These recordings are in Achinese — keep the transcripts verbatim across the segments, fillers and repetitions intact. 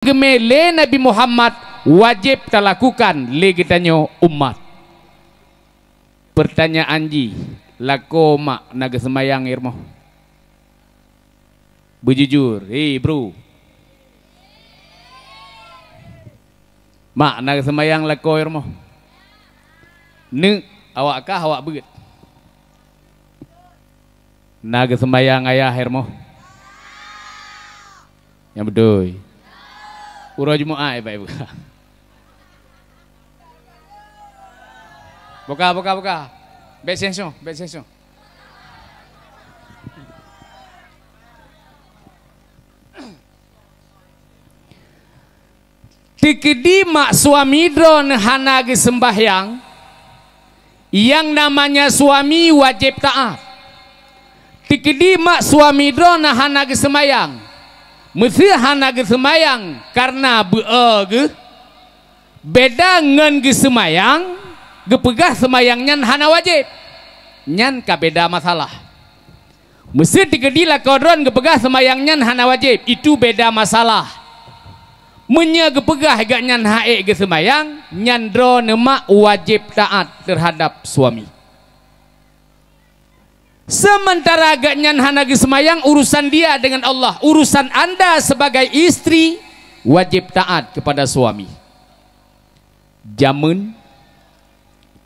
geumé lé Nabi Muhammad wajéb talakukan lé geutanyoe umat. Peurtanyaan jih, lakoe mak na geuseumayang i rumoh? Beujujur, hei bro. Mak na geuseumayang lakoe i rumoh? Neuk, awak kah awak beuet? Na geuseumayang ayah i rumoh? Nyang beutôi. Uroe Jumaat, eh, Bapak Ibu. Buka, buka, buka. Bèk sensor, bèk sensor. Teukeudi mak suami droeneuh hana geuseumayang, nyang namanya suami wajéb taát. Teukeudi mak suami droeneuh hana geuseumayang, meusé hana geuseumayang kareuna beu-o geuh, beda ngon geuseumayang, geupeugah seumayang nyan hana wajéb, nyan ka beda masalah. Meusé teukeudi lakoe droeneuh geupeugah seumayang nyan hana wajéb, itu beda masalah. Meunyoe geupeugah gobnyan han ék geuseumayang, nyan droeneuh mak wajéb taát teuhadab suami. Seumantara gobnyan hana geuseumayang, urusan dia dengan Allah, urusan anda sebagai istri wajéb taát kepada suami. Jameun,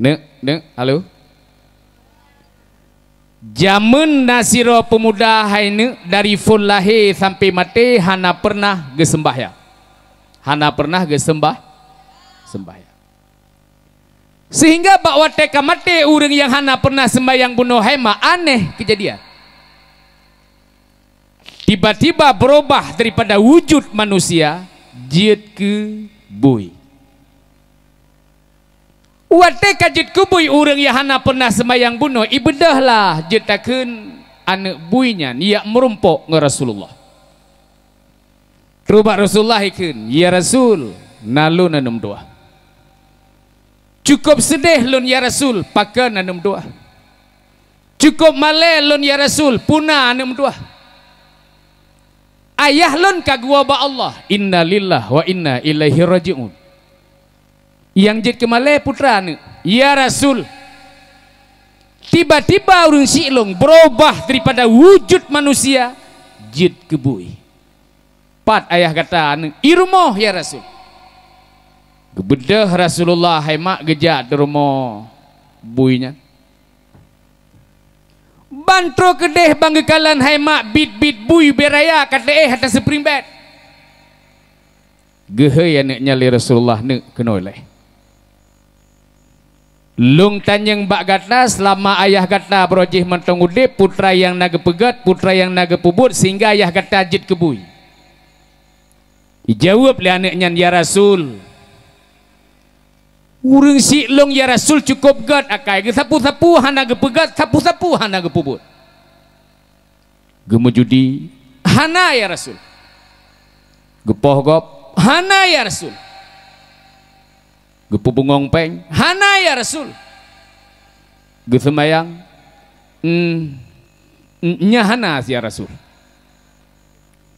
neuk, neuk, halo. Jameun na sidroe peumuda hai neuk dari phon lahé sampai maté hana peureunah geuseumbahyang. Hana peureunah geuseumbah-, seumbahyang. Sehingga bak watée ka maté ureuëng nyang hana peureunah seumbahyang bunoe hai mak, aneh keujadian. Tiba-tiba beurubah daripada wujud manusia jeuet keu bui. Watée ka jeuet keu bui ureuëng nyang hana peureunah seumayang bunoe, ibeudôh lah jeuet takheun aneuëk bui nyan jak meurumpok ngon Rasulullah. Trok bak Rasulullah ikheun, "Ya Rasul, na lôn aneuk meutuwah. Cukôp seudeh lôn ya Rasul, pakon aneuk meutuwah. Cukôp malée lôn ya Rasul, puna aneuk meutuwah. Ayah lôn ka geuwoe bak Allah, innalillahi wa inna ilaihi raji'un." Nyang jeuet keu malée putra aneuk, "Ya Rasul, tiba-tiba ureuëng siklong beurubah daripada wujud manusia jeuet keu bui. Pat ayah gata aneuk?" "I rumoh ya Rasul." Geubeudôh Rasulullah hai mak geujak di rumoh bui nyan. Ban trok keudeh ban geukalon hai mak biet-biet bui bée raya ka teuéh ateueh spring bed. Geuhôi aneuk nyan lé Rasulullah, "Neuk, keunoe lé. Lôn tanyong bak gata, seulama ayah gata baroe jih mantong udeb, putra nyang na geupeugét, putra nyang na geupeubuet, sehingga ayah gata jeuet keu bui." Ijaweueb lé aneuk nyan, "Ya Rasul, ureuëng siklong ya Rasul cukôp gét akai, geusapu-sapu hana geupeugét, sapu-sapu hana geupeubuet. Geumeujudi, hana ya Rasul. Geupoh gob, hana ya Rasul. Geupeubungong péng, hana ya Rasul. Geuseumayang, hmm, nyan hana ya Rasul.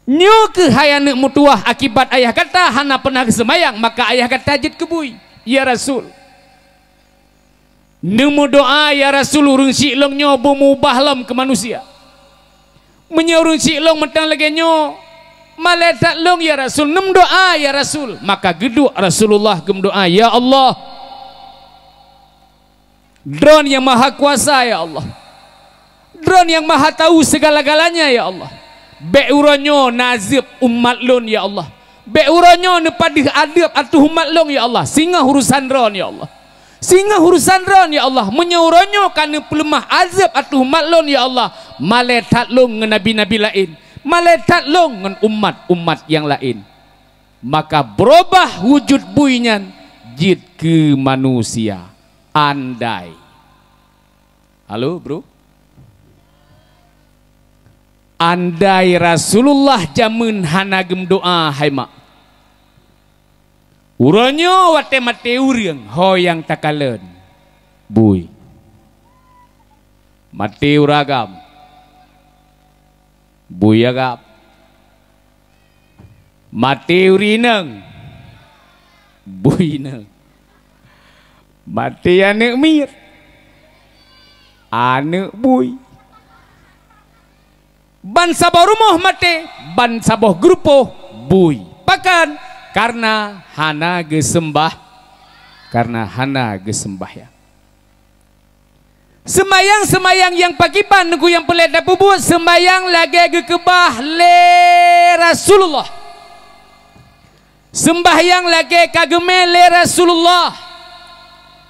Nyoe keuh hai aneuk meutuwah akibat ayah gata hana peureunah geuseumayang, maka ayah gata jeuet keu bui, ya Rasul. Neumeudoá ya Rasul, ureuëng siklong nyoe beumubah lom keu manusia. Meunyoe ureuëng siklong mantong lagée nyoe, malée that lôn ya Rasul, neumeudoá ya Rasul." Maka geuduek Rasulullah geumeudoá, "Ya Allah, Droe nyang maha kuasa ya Allah, Droe nyang maha tahu segala-galanya ya Allah, bék uroe nyoe neuazeueb umat lôn ya Allah, bék uroe nyoe neupadeuh adeueb ateueh umat lôn ya Allah, singoh urusan Droe ya Allah, singoh urusan Droe ya Allah. Meunyoe uroe nyoe ka neupeuleumah azeueb ateueh umat lôn ya Allah, malée that lôn ngon nabi-nabi laén, malée that lôn ngon umat-umat nyang laén." Maka beurubah wujud bui nyan jeuet keu manusia. Andai. Halo, bro? Andai Rasulullah jameun hana geumeudoá, hai mak. Uroe nyoe watée maté ureuëng, ho nyang takalon? Bui. Maté ureuëng agam. Bui agam. Maté ureueng inong, bui inong. Maté aneuk miet, aneuk bui. Ban saboh rumoh maté, ban saboh geurupoh bui. Pakon? Kareuna hana geuseumbah, kareuna hana geuseumbahyang. Seumayang-seumayang nyang pakriban, Teungku, nyang peureulée tapeubuet, seumayang lagée geukeubah lé Rasulullah. Seumbahyang lagée ka geumé lé Rasulullah,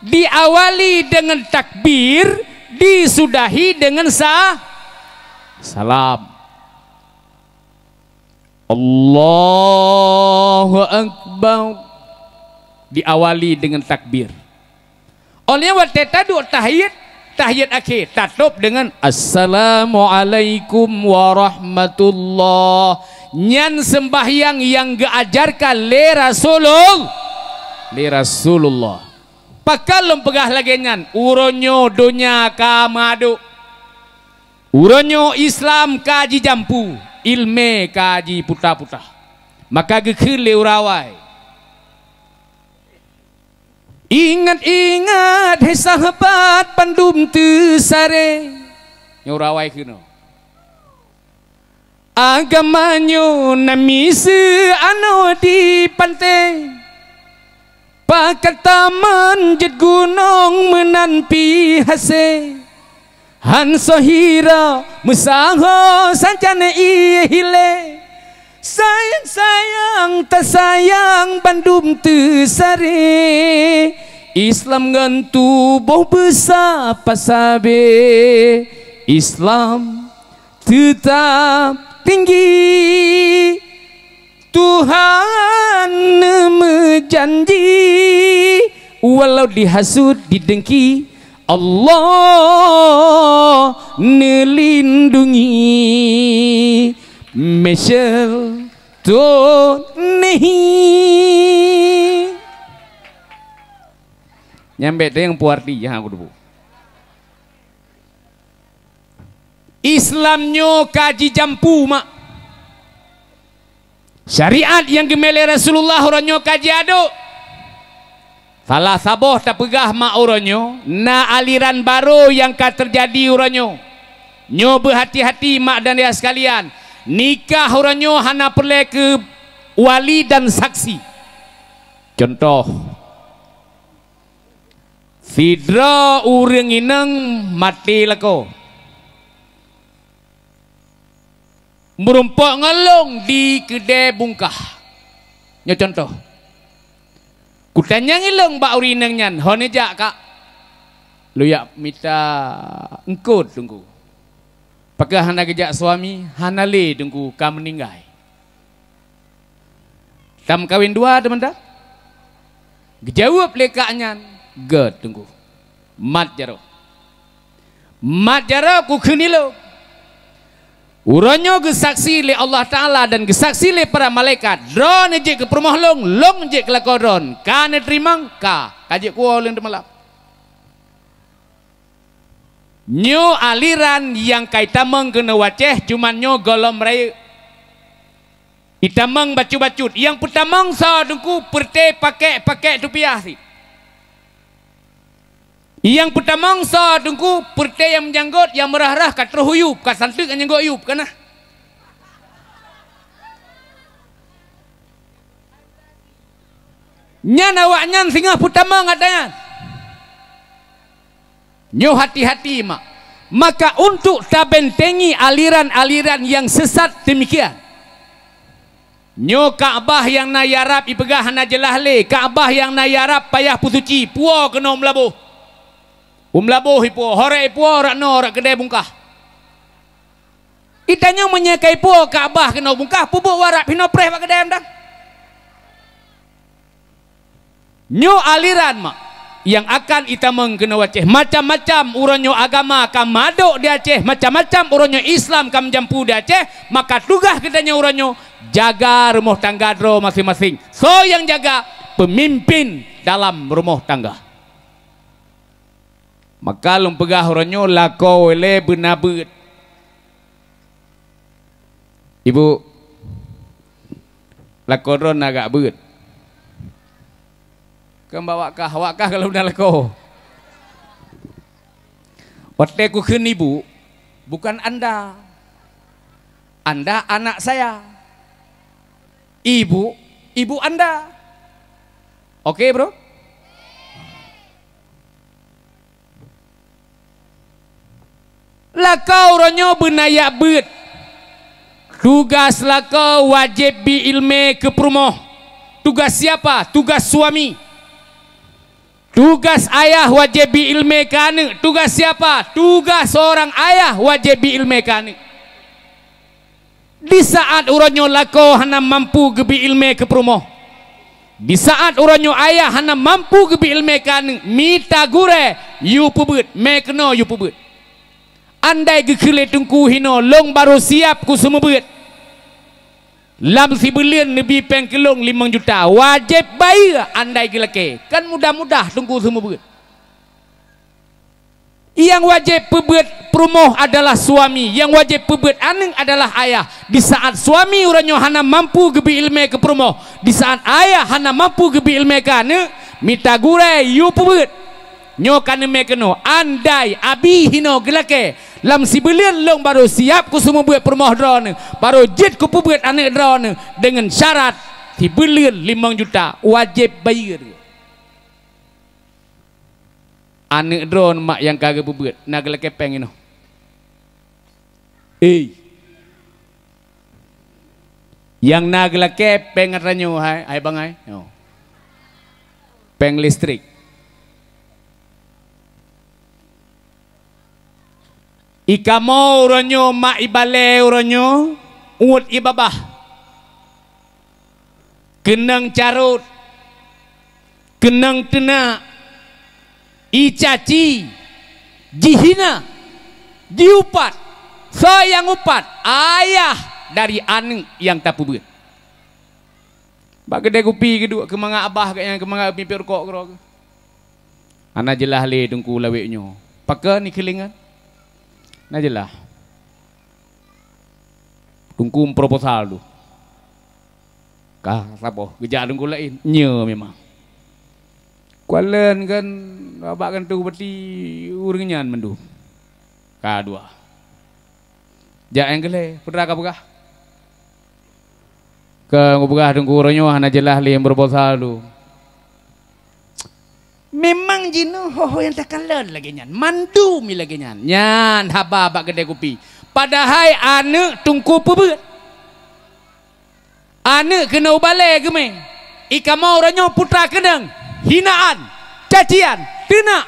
diawali deungon takbir, disudahi deungon sa-, salam. Allahu Akbar. Diawali deungon takbir. Óh lheueh nyan watée taduek tahiyat, tahiyat akhé, tatôb deungon, "Assalamualaikum warahmatullah." Nyan seumbahyang nyang geuajarkan lé Rasulul-, lé Rasulullah. Pakon lôn peugah lagée nyan? Uroe nyoe donya ka meuadôk. Uroe nyoe Islam ka jijampu, iéleumé ka jiputa-puta. Maka geukheun lé ureuëng awai, "Ingat-ingat, hai sahabat, bandum teusaré." Nyoe ureuëng awai keunoe. "Agama nyoe na miseue anoe di panté. Pakat taman jeuet gunong meunan pih hasé. Han soe hira meusaho sajan ié hilé. Sayang-sayang tasayang bandum teusaré. Islam ngon tuboh beusa pasabé. Islam teutap tinggi. Tuhan neumeujanji, walau dihasut, didengki, Allah neulindungi." Michel Tonnehi. Nyang bék teuh nyang puarti, ha, kudu. Islam nyoe ka jijampu, mak. Syariat nyang geumé lé Rasulullah uroe nyoe ka jiadôk. Salah saboh tapeugah, mak, uroe nyoe na aliran barô nyang ka teujadi uroe nyoe. Nyoe beuhati-hati, mak dan yah sekalian, nikah uroe nyoe hana peureulée keu wali dan saksi. Cuntoh, sidroe ureuëng inong maté lakoe, meurumpok ngon lôn di keudée bungkah. Nyoe cuntoh. Kutanyong ilôn bak ureuëng inong nyan, "Ho neujak, Kak?" "Lôn jak mita eungkôt, Teungku." "Pakon hana geujak suami?" "Hana lé, Teungku, ka meuninggai." "Tameukawen dua teumanta?" Geujaweueb lé kak nyan, "Göt, Teungku." Mat jaroe. Mat jaroe kukheun ilôn. Uroe nyoe geusaksi lé Allah Taala dan geusaksi lé para malaikat, droeneuh jeuet keu peurumoh lôn, lôn jeuet keu lakoe droeneuh. Ka neuteurimong? Ka. Ka jeuet kuwoe lôn teumalam. Nyoe aliran nyang ka itamong keunoe u Aceh, cuman nyoe gohlom rayeuk. Itamong bacut-bacut. Nyang peutamong soe, Teungku? Peureté pakèk-pakèk tupiah sit. Nyang peutamong soe, Teungku? Peureté nyang meujanggôt, nyang meurah-rah, ka troh u yup, ka santeuk nyang janggôt yup, ka na. Nyan awaknyan singoh peutamong ata nyan. Nyoe hati-hati, mak. Maka untuk tabentengi aliran-aliran nyang sesat demikian. Nyoe Ka'bah nyang na Arab ipeugah hana jeulaih lé, Ka'bah nyang na Arab payah peusuci, puwoe keunoe u Meulaboh. U Meulaboh ipuwoe, horek ipuwoe, rot noe, rot keudè bungkah. Itanyoe meunyoe ka ipuwoe Ka'bah keunoe bungkah, peubuet u Arab hinoe preh bak keudè mantong. Nyoe aliran, mak, nyang akan itamong keunoe u Aceh. Macam-macam uroe nyoe agama ka madok di Aceh, macam-macam uroe nyoe Islam ka meujampu di Aceh, maka tugaih geutanyoe uroe nyoe jaga rumoh tangga droe maséng-maséng. Soe nyang jaga? Peumimpin dalam rumoh tangga. Maka lôn peugah uroe nyoe lakoe lé beuna beuet. Ibu, Lakoe droe na agak beuet. Keu bak wakah, wakah kalau na lakoe. Watée kukheun ibu, bukan Anda. Anda anak saya. Ibu, ibu Anda. Oke, Bro? Lakoe uroe nyoe beuna jak beuet. Tugas lakoe wajéb bi ileumé keu peurumoh. Tugas siapa? Tugas suami. Tugas ayah wajéb bi ileumé keu aneuëk. Tugas siapa? Tugas seorang ayah wajéb bi ileumé keu aneuëk. Di saát uroe nyoe lakoe hana mampu geubi ileumé keu peurumoh, di saát uroe nyoe ayah hana mampu geubi ileumé keu aneuëk, mita gurée yue peubeuet, mé keunoe yue peubeuet. Andai geukheun lé teungku hinoe, lôn barô siab kuseumeubeuet. Lam sibuleuen neubi péng keu lôn limong juta, wajéb bayeue andai geulakée. Kan mudah-mudah teungku seumeubeuet. Nyang wajéb peubeuet peurumoh adalah suami, nyang wajéb peubeuet aneuëk adalah ayah. Di saát suami uroe nyoe hana mampu geubi ileumé keu peurumoh, di saát ayah hana mampu geubi ileumé keu aneuëk, mita gurée yue peubeuet. Nyoe ka neumé keunoe, andai abi hinoe geulakée, lam sibuleuen lôn barô siab kuseumeubeuet peurumoh droeneueh, barô jeuet kupeubeuet aneuëk droeneueh, deungon syarat sibuleuen limong juta wajéb bayeue. Aneuëk droeneueh mak nyang ka geupeubeuet, na geulakée péng inoe. Ei. Nyang na geulakée péng atra nyoe hai, hai bangai. Nyoe. Péng listrik. Ikamoe uroe nyoe mak ibalée uroe nyoe, uet ibabah. Keunong carot, keunong teunak, icaci, jihina, jiupat, soe nyang upat, ayah dari aneuëk nyang tapeubeuet. Bak keudée kupi geuduek keumangat abah geuhnyan keumangat mipiek rukok keudroe. Hana jeulaih lé teungku lawét nyoe. Pakon ikeulingan? Na jeulaih. Teungku proposal tu. Ka saboh geujak teungku laén. Nyoe memang. Kualon kan babak kan tu beuti ureuëng nyan mandum. Ka dua. Jak nyang keulhée, peue ka peugah? Ka peugah teungku uroe nyoe hana jeulaih lé proposal tu. Memang jinoe ho-ho nyang takalon lagée nyan, mandum lagée nyan. Nyan haba bak keudée kupi. Padahai aneuëk teungku peubeuet. Aneuëk keunoe ubalée geumé. Ikamoe uroe nyoe putra keunong, hinaan, cacian, teunak.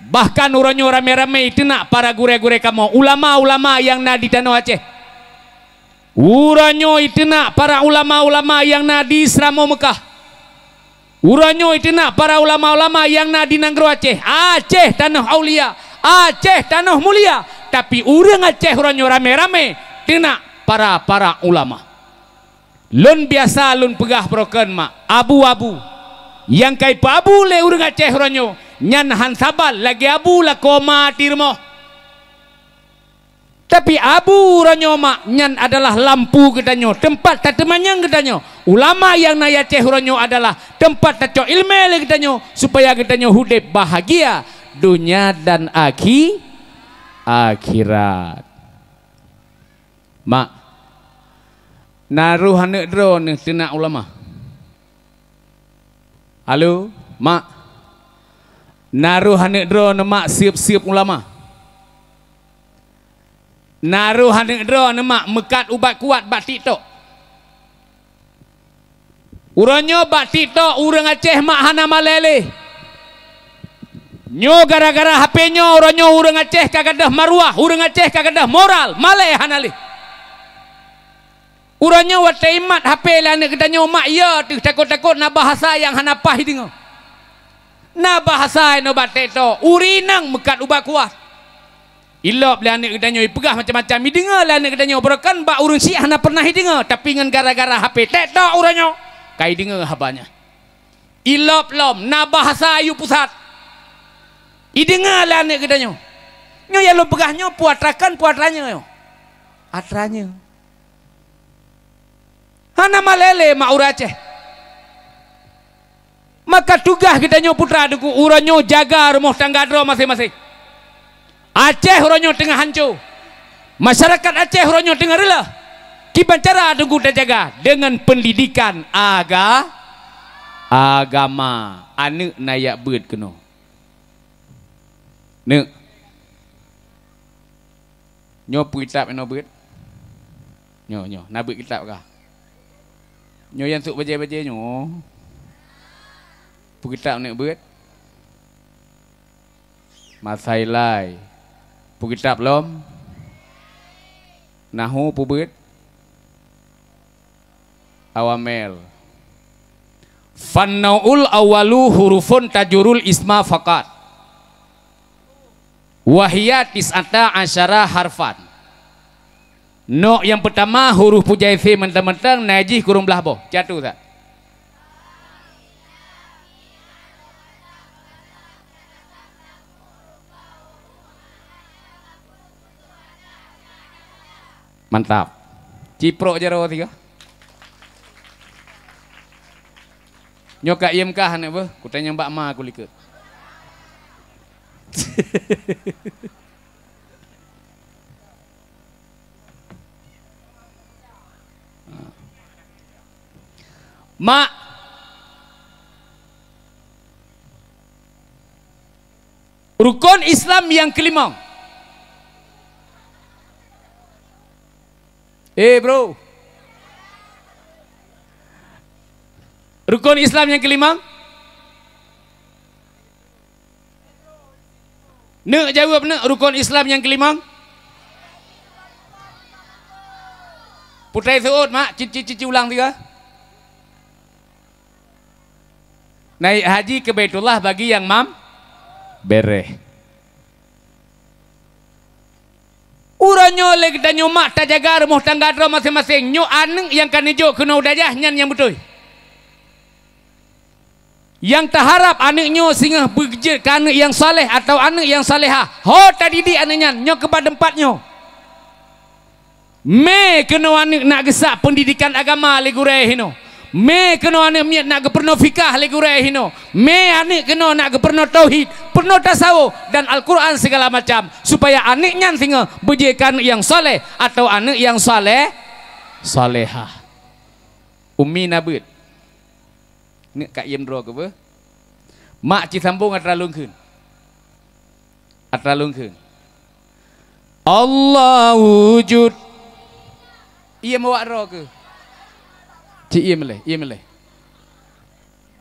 Bahkan uroe nyoe ramé-ramé iteunak para gurée-gurée kamoe, ulama-ulama nyang na di tanoh Aceh. Uroe nyoe iteunak para ulama-ulama nyang na di Seuramoe Meukah. Uroe nyoe iteunak para ulama-ulama nyang na di nanggroe Aceh. Aceh tanoh aulia, Aceh tanoh mulia. Tapi ureuëng Aceh uroe nyoe ramé-ramé teunak para-para ulama. Lôn biasa lôn peugah broken mak, abu-abu. Nyang ka ipeuabu lé ureuëng Aceh uroe nyoe, nyan han saban lagée abu lakoe ma di rumoh. Tapi abu uroe nyoe mak nyan adalah lampu geutanyoe, teumpat tateumanyong geutanyoe. Ulama nyang na di Aceh uroe nyoe adalah teumpat tacok iéleumé lé geutanyoe, supaya geutanyoe udeb bahagia donya dan akhi-, akhirat. Mak, na roh aneuëk droeneueh teunak ulama? Halo, mak. Na roh aneuëk droeneueh mak sieb-sieb ulama? Na roh aneuëk droeneueh mak meukat ubat kuat bak TikTok? Uroe nyoe bak TikTok ureuëng Aceh mak hana malée lé. Nyoe gara-gara H P nyoe uroe nyoe ureuëng Aceh ka gadôh maruah, ureuëng Aceh ka gadôh moral, malée hana lé. Uroe nyoe watée imat H P lé aneuëk geutanyoe mak, ya teuh takot-takot na bahasa nyang hana paih ideungoe. Na bahasa inoe bak TikTok, ureuëng inong meukat ubat kuat. Ilop lé aneuëk geutanyoe, ipeugah macam-macam, ideungoe lé aneuëk geutanyoe, broken bak ureuëng syiek hana pernah ideungoe, tapi ngon gara-gara H P TikTok uroe nyoe ka ideungoe haba nyan. Ilop lom, na bahasa ayue pusat. Ideungoe lé aneuëk geutanyoe. Nyoe nyang lôn peugah nyoe peue atra kon, peue atra nyoe. Atra nyoe. Hana malée lé mak ureuëng Aceh. Maka tugaih geutanyoe putra Teungku, uroe nyoe jaga rumoh tangga droe maséng-maséng. Aceh uroe nyoe teungoh hanco. Masyarakat Aceh uroe nyoe teungoh reuloh. Kiban cara Teungku tajaga? Deungon peundidikan aga-, agama. Aneuëk na jak beuet keunoe. Neuk. Nyoe peukitab inoe beuet. Nyoe, nyoe, na beuet kitab kah? Nyoe nyang sôk bajée-bajée nyoe. Peukitab neuk beuet. Masa ilai. Peukitab lom. Nahu peubeuet. Awamel. Fannaul awalu hurufun tajurul isma faqat. Wahia tis'ata asyara harfan. Nok nyang peutama huruf puja isim mantong-mantong, na jih kureueng blaih boh. Catu sa. Mantap. Ciprok jaroe tiga. Nyoe ka iem kah aneuk beuh? Kutanyong bak ma kulikot. Mak, rukon Islam nyang keulimong. Eh, bro. Rukon Islam nyang keulimong? Neuk jaweueb neuk, rukon Islam nyang keulimong? Putai seuôt, mak, ci, ci, ci, ci ulang tiga. Naik haji ke Baitullah bagi nyang mam-, bereh. Uroe nyoe lé geutanyoe mak tajaga rumoh tangga droe maséng-maséng. Nyoe aneuk nyang ka neujok keunoe u dayah nyan nyang beutôi. Nyang taharab aneuk nyoe singoh beujeuet keu aneuk nyang saleh atawa aneuk nyang salehah. Ho tadidik aneuk nyan, nyoe keuban teumpat nyoe. Mé keunoe aneuk nak geusak peundidikan agama lé gurée hinoe. Mé keunoe aneuk miet nak geupeurunoe fikah lé gurée hinoe. Mé aneuk keunoe nak geupeurunoe tauhid, peurunoe tasawuf dan Al-Quran sigala macam, supaya aneuk nyan singoh beujeuet keu aneuk nyang saleh atawa aneuk nyang saleh-, salehah. Umi na beuet. Neuk ka iem droe keu beuh? Mak ci sambong atra lôn kheun. Atra lôn kheun. Allah wujud. Iem awak droe keu? Ci iem lé, iem lé.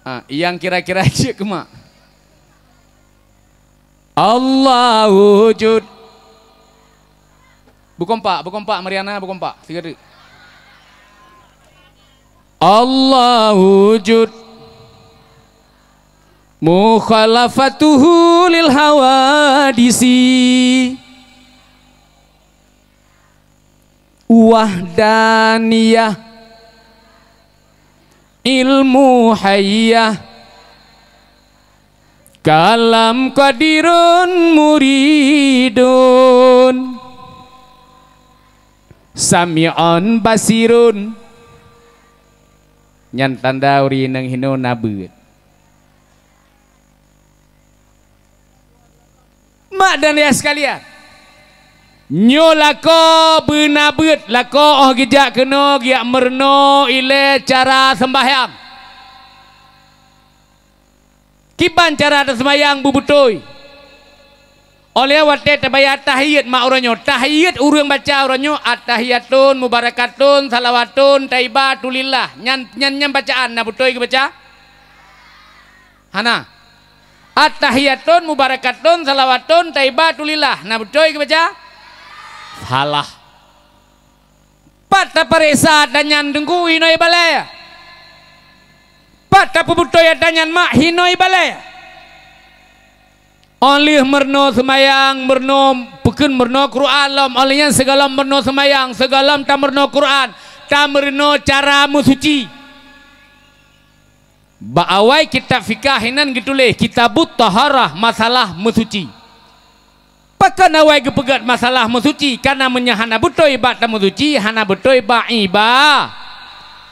Ah, nyang kira-kira cit keu mak. Allah wujud. Beukompak, beukompak Mariana, beukompak. Siga teuk. Allah wujud. Mukhalafatuhu lil hawadisi. Wahdaniyah. Ilmu hayyah. Kalam qadirun muridun. Sami'un basirun. Nyan tanda ureuëng inong hinoe na beuet. Mak dan ayah sekalian, nyoe lakoe beuna beuet, lakoe óh geujak keunoe geujak meurunoe ilée cara seumbahyang. Kiban cara taseumbahyang beubeutôi. Óh lheueh watée tabaca tahiyat mak uroe nyoe, tahiyat ureuëng baca uroe nyoe, "Attahiyatun mubarakatun salawatun thaibatulillah." Nyan, nyan, nyan bacaan na beutôi geubaca? Hana. "Attahiyatun mubarakatun salawatun thaibatulillah." Na beutôi geubaca? Salah. Pat tapareksa ata nyan Teungku hinoe ibalée? Pat tapeubeutôi ata nyan mak hinoe ibalée? Óh lheueh meurunoe seumayang, meurunoe peukheun, meurunoe Quran lom, óh lheueh nyan sigohlom meurunoe seumayang, sigohlom tameurunoe Quran, tameurunoe cara meusuci. Bak awai kitab fikah hinan geutuléh Kitabut Taharah, masalah meusuci. Pakon awai geupeugét masalah meusuci? Kareuna meunyoe hana beutôi bak tameusuci, hana beutôi bak iba-,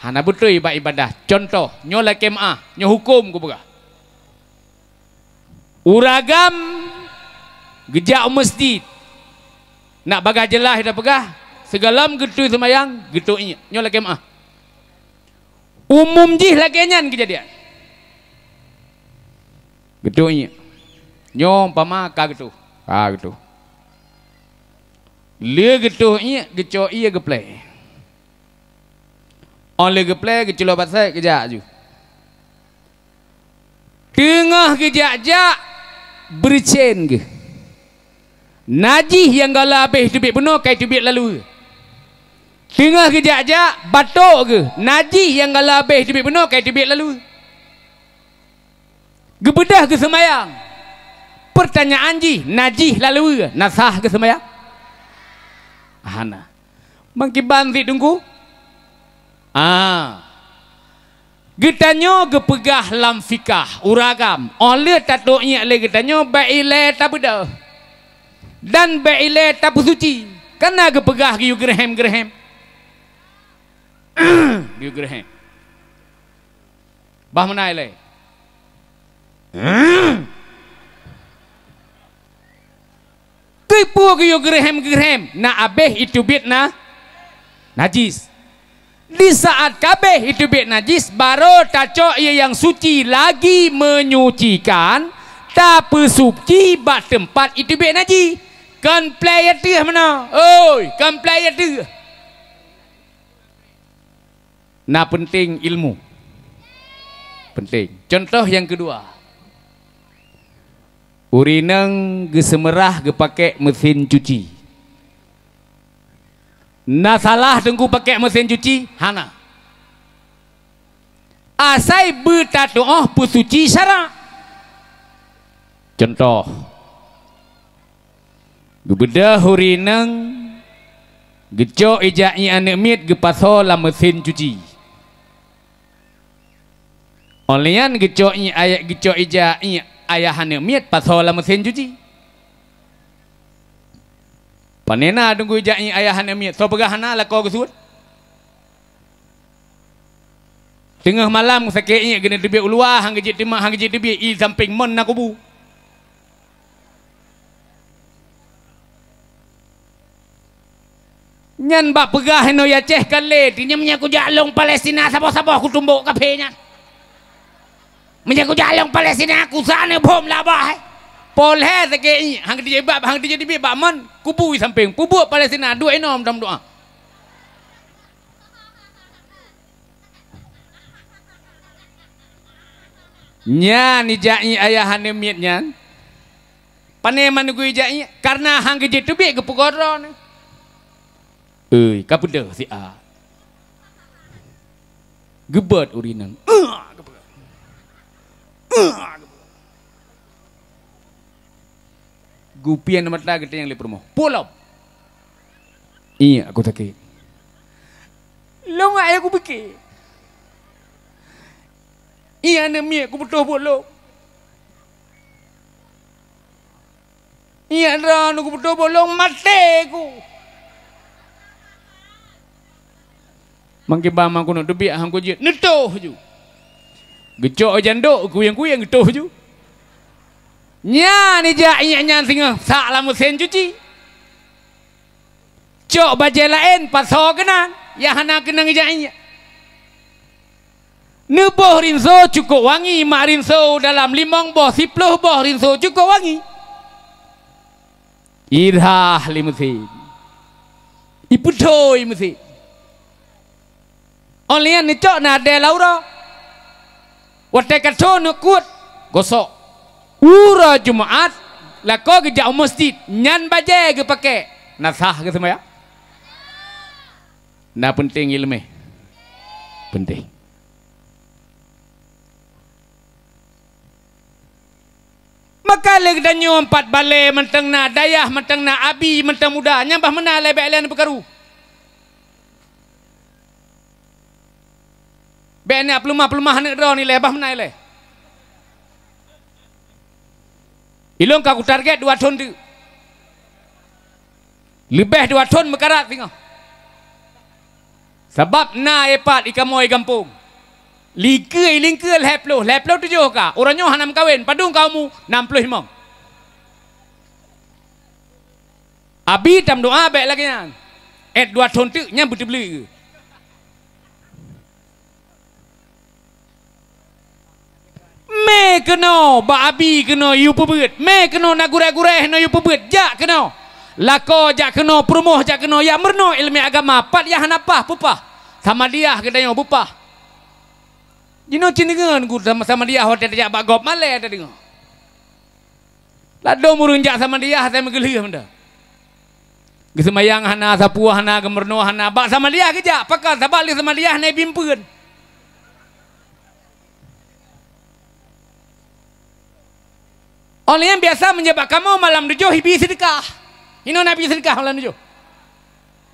Hana beutôi bak ibadah. Contoh, nyoe lakée meu'ah, nyoe huköm kupeugah. Ureueng agam geujak u meuseujid. Nak bagaih jeulaih tapeugah, sigohlom geutui seumayang, geutôk iék. Nyoe lakée meu'ah. Umum jih lagée nyan keujadian. Geutôk iék. Nyoe umpama ka geutôh. Ka geutôh. Lé geutôh iék, geucok ié geuplée. Óh lheueh geuplée, geuceuloh bak sép, geujak aju. Teungoh geujak-jak, beureucén geuh. Najih nyang goh lom habéh teubiet bunoe ka teubiet laloe. Teungoh geujak-jak, batôk geuh. Najih nyang goh lom habéh teubiet bunoe ka teubiet laloe. Geubeudôh geuseumayang. Peurtanyaan jih, najih laloe, na sah geuseumayang? Hana. Meukiban cit Teungku? Ah. Geutanyoe geupeugah lam fikah ureueng agam, óh lheueh tatôk iék lé geutanyoe, bék ilée tabeudôh dan bék ilée tapeusuci. Kana geupeugah geuyue geureuhem-geureuhem. Geuyue geureuhem. Bah meunan ilée. Keupeue geuyue geureuhem-geureuhem, na abéh iteubiet na najis. Di saát ka abéh iteubiet najis, barô tacok ié nyang suci lagi menyucikan, tapeusuci bak teumpat iteubiet najis. Kon plée ateueh meunoe. Oi, kon plée ateueh. Na peunteng ilmu. Peunteng. Contoh nyang keudua. Ureueng inong geuseumeurah geupakék meusin cuci. Na salah Teungku pakék meusin cuci? Hana. Asai beutatu'oh peusuci syarak. Contoh, geubeudôh ureueng inong geucok ija iék aneuk miet geupasoe lam meusin cuci. Óh lheueh nyan geucok iék ayah, geucok ija iék ayah aneuk miet pasoe lam meusin cuci. Pane na Teungku ija iék ayah aneuk miet, soe peugah hana, lakoe geusuet. Teungoh malam sakét iék, geuneuk teubiet u luwa, han geujeuet teuma, han geujeuet teubiet, i sampéng mon na kubu. Nyan bak peugah inoe Aceh ka lé, teungoh meunyoe kujak lôn Palestina, saboh-saboh kutumbok kaphé nyan. Meunyoe kujak lôn Palestina, kusa aneuk bom labah, eh. Polhé sakét iék, han geujeuet bak, han geujeuet teubiet bak mon, kubu i sampéng, peubuet Palestina, duek inoe meudoá. Nyan ija iék ayah aneuk miet nyan. Pane man geuyue ija iék, kareuna han geujeuet teubiet geupeugah droeneuh. Oi, ka peudeuh siat. Geubeuet ureueng inong. Geupian mata geutanyoe lé peurumoh. Pulo. Iék aku sakét. Lôn ayah kupike. Iék aneuk miet kubeutôh buet lôn. Iék droeneuh kubeutôh buet lôn maté ku. Mangkibang mangkeuneuk teubiet han kujeuet, neutoh ju. Geucok jandok kuyeng-kuyeng geutoh ju. Nyan ija iék nyan singoh sak lam meusén cuci. Cok bajée laén pasoe keunan, nyang hana keunong ija iék. Neuboh rinso cukôp wangi, mak rinso dalam limong boh, siploh boh rinso cukôp wangi. Irhah lé meusén. Ipeudhôi meusén. Óh lheueh nyan neucok na adée lam uroe. Watée ka tho neukuet, gosok. Uroe Jumat, lakoe geujak u meuseujid, nyan bajée geupaké. Na sah geuseumayang? Na peunteng iéleumé? Peunteng. Maka lé geutanyoe pat balée mantong na, dayah mantong na, abi mantong muda, nyang bah meunan lé bék lé neupeukaru. Bék na peuleumah-peuleumah aneuk droe nilai, bah meunan ilée. Ilôn ka kutarget dua thon teuk. Leubeh dua thon meukarat singoh. Sabab na ipat ikamoe i gampông. Lingkeue-lingkeue lhèe ploh, lhèe ploh tujoh ka. Uroe nyoe hana meukawen, padum ka umu? Nam ploh limong. Abi tam doa bèk lagèe nyan. Èt dua thôn teuk nyan beuteubleuek. Mé keunoe bak abi keunoe yue peubuet, mé keunoe na gurèe-gurèe keunoe yue peubuet, jak keunoe. Lakoe jak keunoe, peurumoh jak keunoe, jak meurunoe ileumèe agama, pat nyang hana paih peupaih. Samadiyah geutanyoe beupaih. Jinoe cit deungon geuh sama-, Samadiyah watèe tajak bak gob malèe tadeungoe. Ladôm ureueng jak Samadiyah asai meugeulheueh mantong. Geuseumayang hana, sapeue hana, geumeurunoe hana, bak Samadiyah geujak, pakon? Sabab lé Samadiyah na ibi eumpeuen. Óh lheueh nyan biasa meunyoe bak kamoe malam tujoh ibi seudeukah. Inoe na ibi seudeukah malam tujoh.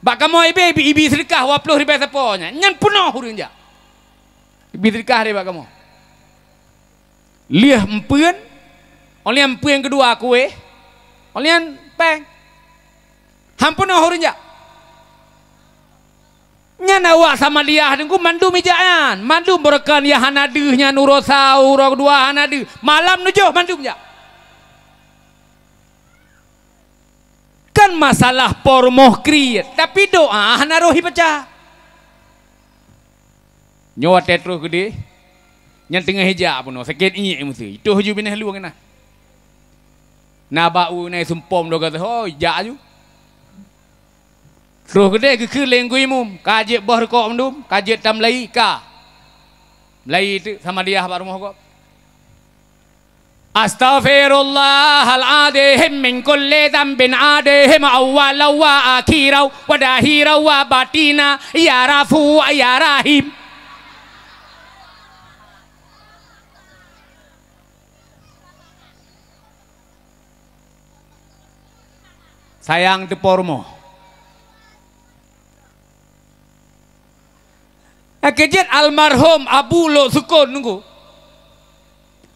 Bak kamoe ibi, ibi, ibi seudeukah dua ploh ribèe sapo nyan. Nyan peunoh ureueng jak. Ibi seudeukah deh bak kamoe. Lheueh eumpeuen, óh lheueh nyan eumpeuen keudua kueh, óh lheueh nyan péng. Han peunoh ureueng jak. Nyan awak Samadiyah teungku mandum ijak nyan, mandum beureukan nyang hana deuh nyan uroe sa, uroe keudua hana deuh, malam tujoh mandum jak. Kan masalah peurumoh kriet, tapi doa hana roh ibaca. Nyoe watèe troh keudeh, nyan teungoh ijak peunoh, sakét iék miseue. Itoh ju binéh lueng na. Na bak u na sumpom doga teuh, hôi, jak aju. Troh keudeh geukheun lé Teungku Imum, ka jeuet boh rukok mandum, ka jeuet tam meulayi, ka. Meulayi teuk Samadiyah bak rumoh gob. Astaghfirullahal adzim min kulli dzanbin adzim awwalan wa akhiran wa zahiran wa batina ya Rafu ya Rahim. Sayang teupo rumoh. Nyang keujeuet almarhum Abu Lhoksukon nunggu.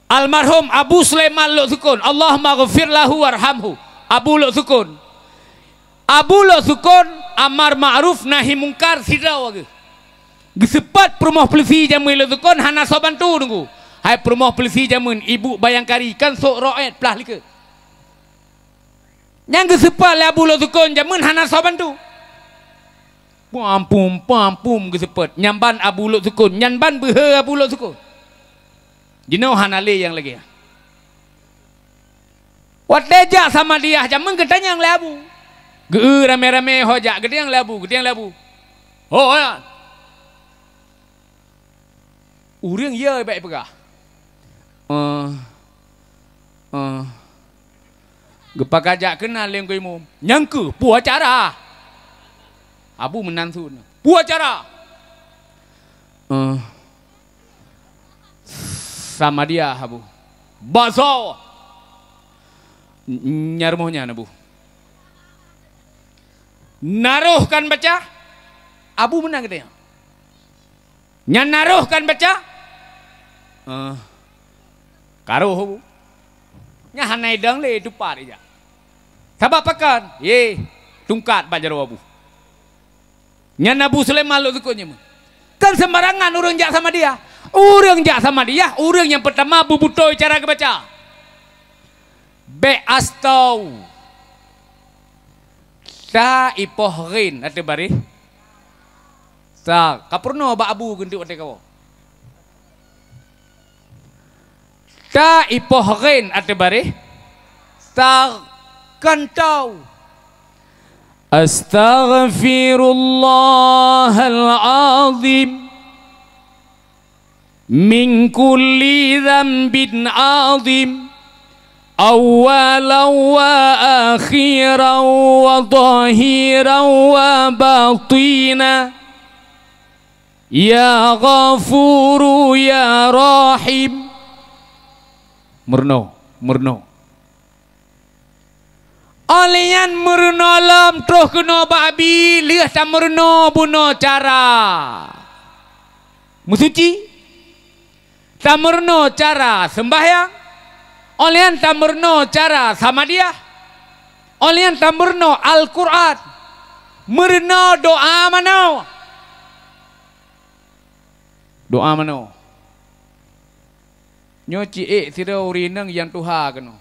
Almarhum Abu Sulaiman Lhoksukon, Allahumma ghfir lahu warhamhu. Abu Lhoksukon. Abu Lhoksukon amar ma'ruf nahi mungkar sidroe geuh. Geuseupôt peurumoh peulisi jameun Lhoksukon hana soe bantu nunggu. Hai peurumoh peulisi jameun ibu bayangkari kan sôk roh èt plah likot. Nyang geuseupôt lé Abu Lhoksukon jameun hana soe bantu. Peuampum, peuampum geuseupôt. Nyan ban Abu Lhoksukon, nyan ban beuhe Abu Lhoksukon. Jinoe hana lé nyang lagèe nyan. Watèe jak Samadiyah jameun geutanyong lé Abu. Geu-eu ramé-ramé ho jak geutanyong lé Abu, geutanyong lé Abu. Ho, ho, ya. Ureueng ya bèk peugah. Eh, eh. Geupakajak keunan lé Teungku Imum. Nyang keuh, peue cara? Abu meunan sun. Peue cara? Eh, Samadiyah, Abu. Baso. Nyan rumoh nyan, Abu. Na roh kan baca? Abu meunan geutanyong. Nyan na roh kan baca? Eh, ka roh, Abu. Nyan hana idong lé, tupat ijak. Sabab pakon? Yeh, tungkat bak jaroe Abu. Nyan Abu Sulaiman Lhoksukon nyan. Kan sembarangan ureueng jak Samadiyah. Ureueng jak Samadiyah, ureueng nyang peutama beubutôi cara geubaca. Bèk astau. Ta ipoh ghin ateueh baréh. Ta, ka peurunoe bak Abu geunteuk watèe kawoe. Ta ipoh ghin ateueh baréh. Ta, kon tau. Astaghfirullahal adzim. Min kulli dzanbin adzim, awwalan wa akhiran wa dhahiran wa batina, ya Ghafuru ya Rahim. Meurunoe, meurunoe. Óh lheueh nyan meurunoe lom troh keunoe bak Abi, lheueh tameurunoe bunoe cara meusuci, tameurunoe cara seumbahyang, óh lheueh nyan tameurunoe cara Samadiyah, óh lheueh nyan tameurunoe Al-Qur'an, meurunoe doa manoe. Doa manoe. Nyoe ci ék sidroe ureueng inong nyang tuha keunoe.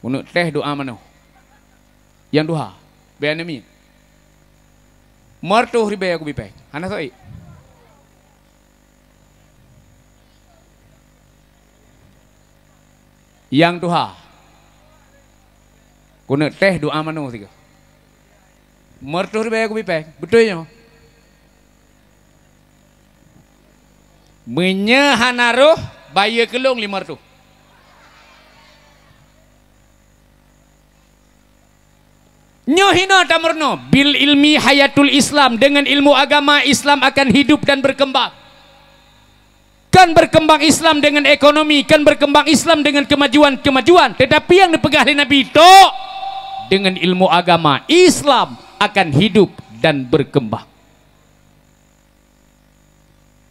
Keuneuk teh doa manoe. Nyang tuha, bèk aneuk miet. Meureutoh ribèe kubi péng. Hana soe ék. Nyang tuha. Keuneuk teh doa manoe sigoe. Meureutoh ribèe kubi péng. Beutôi nyoe? Meunyoe hana roh, bayeue keu lôn limong reutôh. Nyoe hinoe tameurunoe, "Bil ilmi hayatul Islam", dengan ilmu agama Islam akan hidup dan berkembang. Kan berkembang Islam dengan ekonomi, kan berkembang Islam dengan kemajuan-kemajuan. Tetapi nyang dipeugah lé Nabi, tok, dengan ilmu agama Islam akan hidup dan berkembang.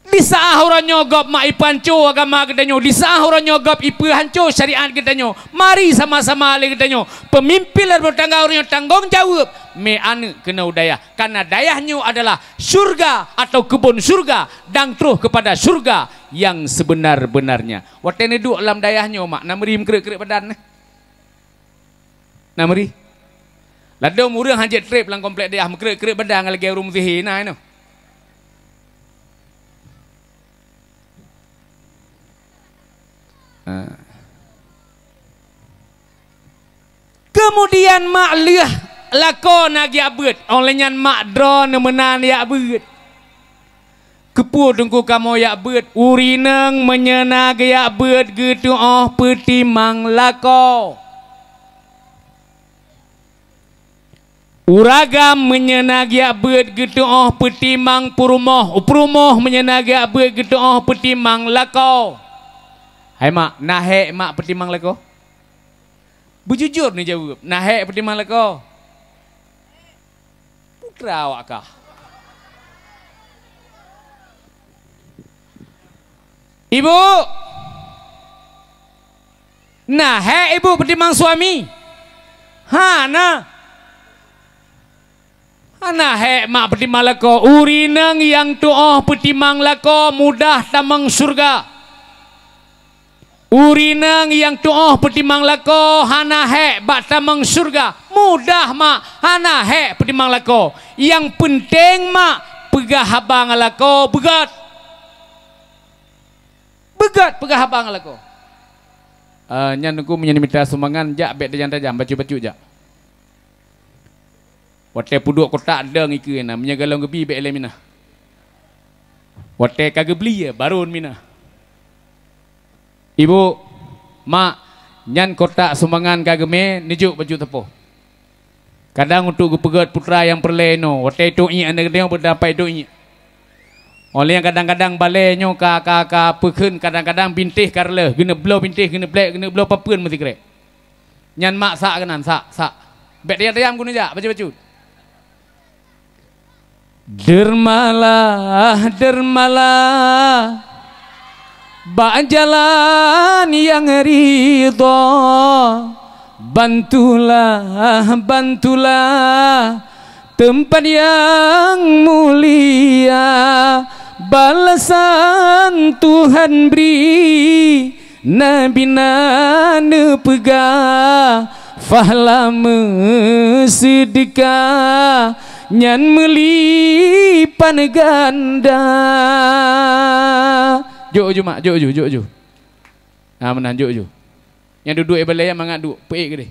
Di saat uroe nyoe gob mak ipeuhanco agama geutanyoe, di saat uroe nyoe gob ipeuhanco syariat geutanyoe, mari sama-sama lé geutanyoe, peumimpin lam rumah tangga uroe nyoe tanggong jaweueb, mé aneuk keunoe u dayah. Karena dayah nyoe adalah syurga atau kebun syurga dan terus kepada syurga yang sebenar-benarnya. Watèe neuduek lam dayah nyoe mak, na meuri meukreuek-kreuek badan neh. Na meuri. Ladôm ureueng han jeuet trép lam komplek dayah meukreuek-kreuek badan ngon lagèe ureueng meusihe na inoe. Ha. Keumudian mak lheueh lakoe na geujak beuet, óh lheueh nyan mak droeneuh meunan jak beuet. Keupeue teungku kamoe jak beuet? Ureueng inong meunyoe na geujak beuet geutu'oh peutimang lakoe. Ureueng agam meunyoe na geujak beuet geutu'oh peutimang peurumoh, peurumoh meunyoe na geujak beuet geutu'oh peutimang lakoe. Hai mak, na hék mak peutimang lakoe? Beujujur neujaweueb, na hék peutimang lakoe? Putra awak kah? Ibu, na hék ibu peutimang suami? Hana. Hana hék mak peutimang lakoe. Ureueng inong nyang tu'oh peutimang lakoe mudah tamong syeuruga. Ureueng inong nyang tu'oh peutimang lakoe hana hék bak tamong syeuruga. Mudah mak, hana hék peutimang lakoe. Nyang peunteng mak, peugah haba ngon lakoe beugöt. Beugöt peugah haba ngon lakoe. Ah, nyan teungku meunyoe mita sumbangan jak bèk tajam-tajam, bacut-bacut jak. Watèe peuduek kotak dong ikeue na, meunyoe galong geubi bèk lé minah. Watèe ka geubli, baron minah. Ibu, mak, nyan kotak sumbangan ka geumé, neujok bacut sapoh. Kadang untuk geupeugöt putra nyang peureulèe inoe, watèe itoh iék aneuk geutanyoe beudampai itoh iék. Óh lheueh nyan kadang-kadang balèe nyoe ka, ka, ka peukheun, kadang-kadang bintéh ka reuloh, geuneuk bloe bintéh, geuneuk blèk, geuneuk bloe papeuen meusikrek. Nyan mak sak keunan, sak, sak. Bèk tajam-tajam keuneuk jak, bacut-bacut. Dermalah, dermalah, bak jalan nyang ridho. Bantulah, bantulah, teumpat nyang mulia. Balasan Tuhan bri, Nabi na neupeugah, "Pahala meuseudeukah nyan meulipat ganda." Jok ju mak, jok ju, jok ju. Nah, meunan jok ju. Nyang duduek ié balèe mangat duek peuék keudeh.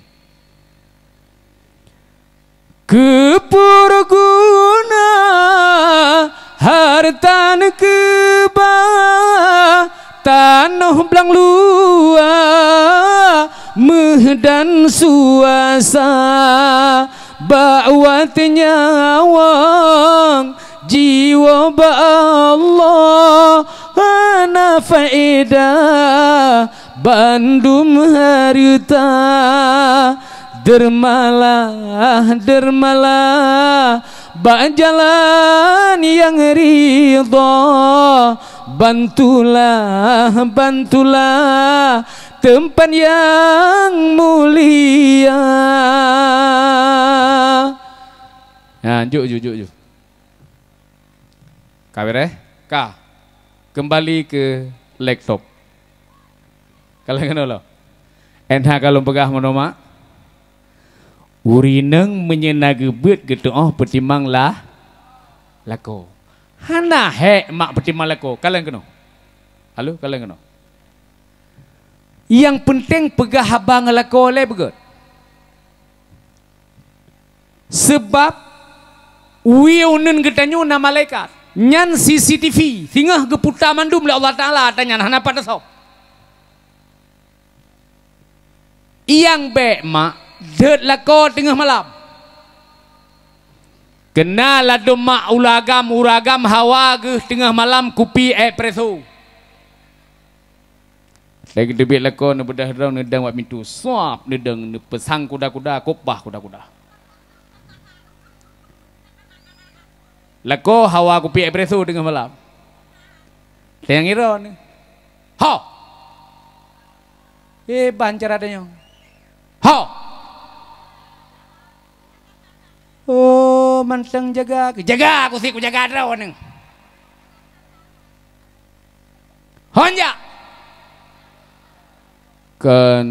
Keupeue guna hareuta neukeubah tanoh blang luwa, meuh dan suasa, bak watèe nyawöng jiwoe bak Allah hana faedah bandum hareuta. Dermalah, dermalah, bak jalan nyang ridho. Bantulah, bantulah, teumpat nyang mulia. Ha, jok ju, jok ju. Ka beureh? Ka. Keumbali keu laptop. Kalon keunoe lom. Éh, na ka lôn peugah meunoe, mak. Ureueng inong meunyoe na geubeuet geutu'oh peutimang lah lakoe. Hana hék mak peutimang lakoe. Kalon keunoe. Halo, kalon keunoe. Nyang peunteng peugah haba ngon lakoe lé beugét. Sabab wie uneuen geutanyoe na malaikat. Nyan C C T V, singoh geuputa mandum lé Allah Taala ata nyan, hana pat tasôb. Nyang bék mak, deuet lakoe teungoh malam. Keuna ladôm mak ureueng agam, ureueng agam hawa geuh teungoh malam kupi espresso. Lagée geuteubiet lakoe, neubeudôh droe, neudong bak pintoe, suab, neudong, neupeusang kuda-kuda, kôb bah kuda-kuda. Lakoe hawa kupi espresso teungoh malam. Tanyong droeneuh. Ho! Eh, ban cara tanyong. Ho! Oh, mantong jaga. Jaga, aku si kujaga droeneuh. Hon jak! Kon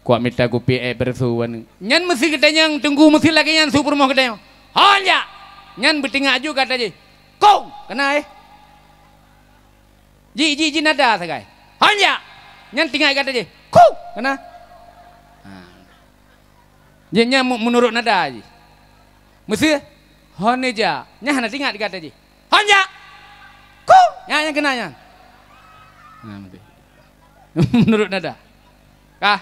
kuak mita kupi espresso wan. Nyan meusi geutanyong teungku meusi lagée nyan su peurumoh geutanyong. Hon jak! Nyan beutingak ju gata jih. Kong! Keunoe, eh. Ji, ji, ji nada sagai. Hon jak! Nyan tingak gata jih. Kong! Keunoe. Ha. Nyan, nyan mu-, meunurot nada jih. Meusi, hon jak! Nyan hana tingak gata jih. Hon jak! Ku! Nyan, nyan keunoe nyan. Nah, meuti. Meunurot nada. Kah?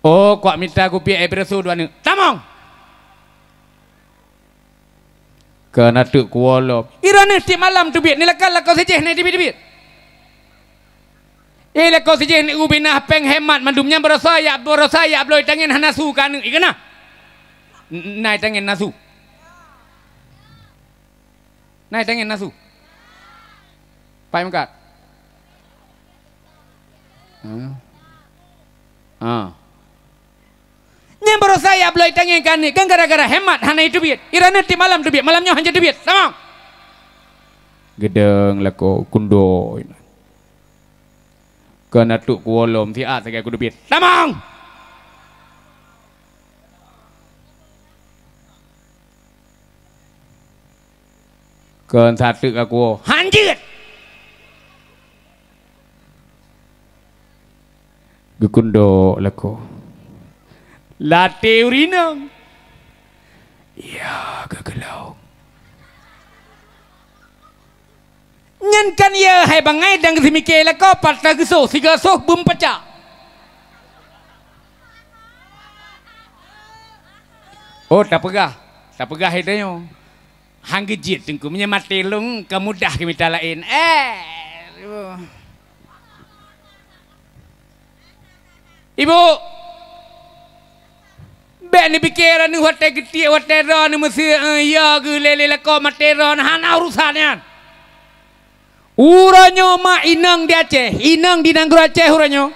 Oh, kuak mita kupi espresso droeneuh. Tamong! Keunan teuk kuwoe lom. Droeneuh tieb malam teubiet, neulakoe lakoe sijih na teubiet-teubiet. Eh, lakoe sijih na ubé na péng hemat mandum nyan barosa jak, barosa jak bloe tangen hana su keu aneuk, i keunoe. N-, na tangen na su. Na tangen na su. Pai meukat. Ha. Ha. Nyan barosa jak bloe tangen keu aneuk, kan gara-gara hemat hana teubiet. Droeneuh tieb malam teubiet, malam nyoe hana teubiet. Tamong! Geudong lakoe keundo. Keunan teuk kuwoe lom siat sagai kuteubiet. Tamong! Kon sateuk ka kuwoe. Hanjeuet! Geukundok lakoe. Latée ureueng inong. Ya, geugeulong. Nyan kan ya hai bangai dan geuseumiké lakoe pat tageusoh, sigoe soh beumpacak. Oh, tapeugah. Tapeugah hai tanyoe. Han geujeuet teungku, meunyoe maté lôn ka mudah keu mita laén. Eh. Ibu, bék neupiké droeneuh watée geutiek, watée droeneuh meuseu, eh, ya geuh lé-lé lakoe maté droeneuh hana urusan nyan. Uroe nyoe mak inong di Aceh, inong di nanggroe Aceh uroe nyoe,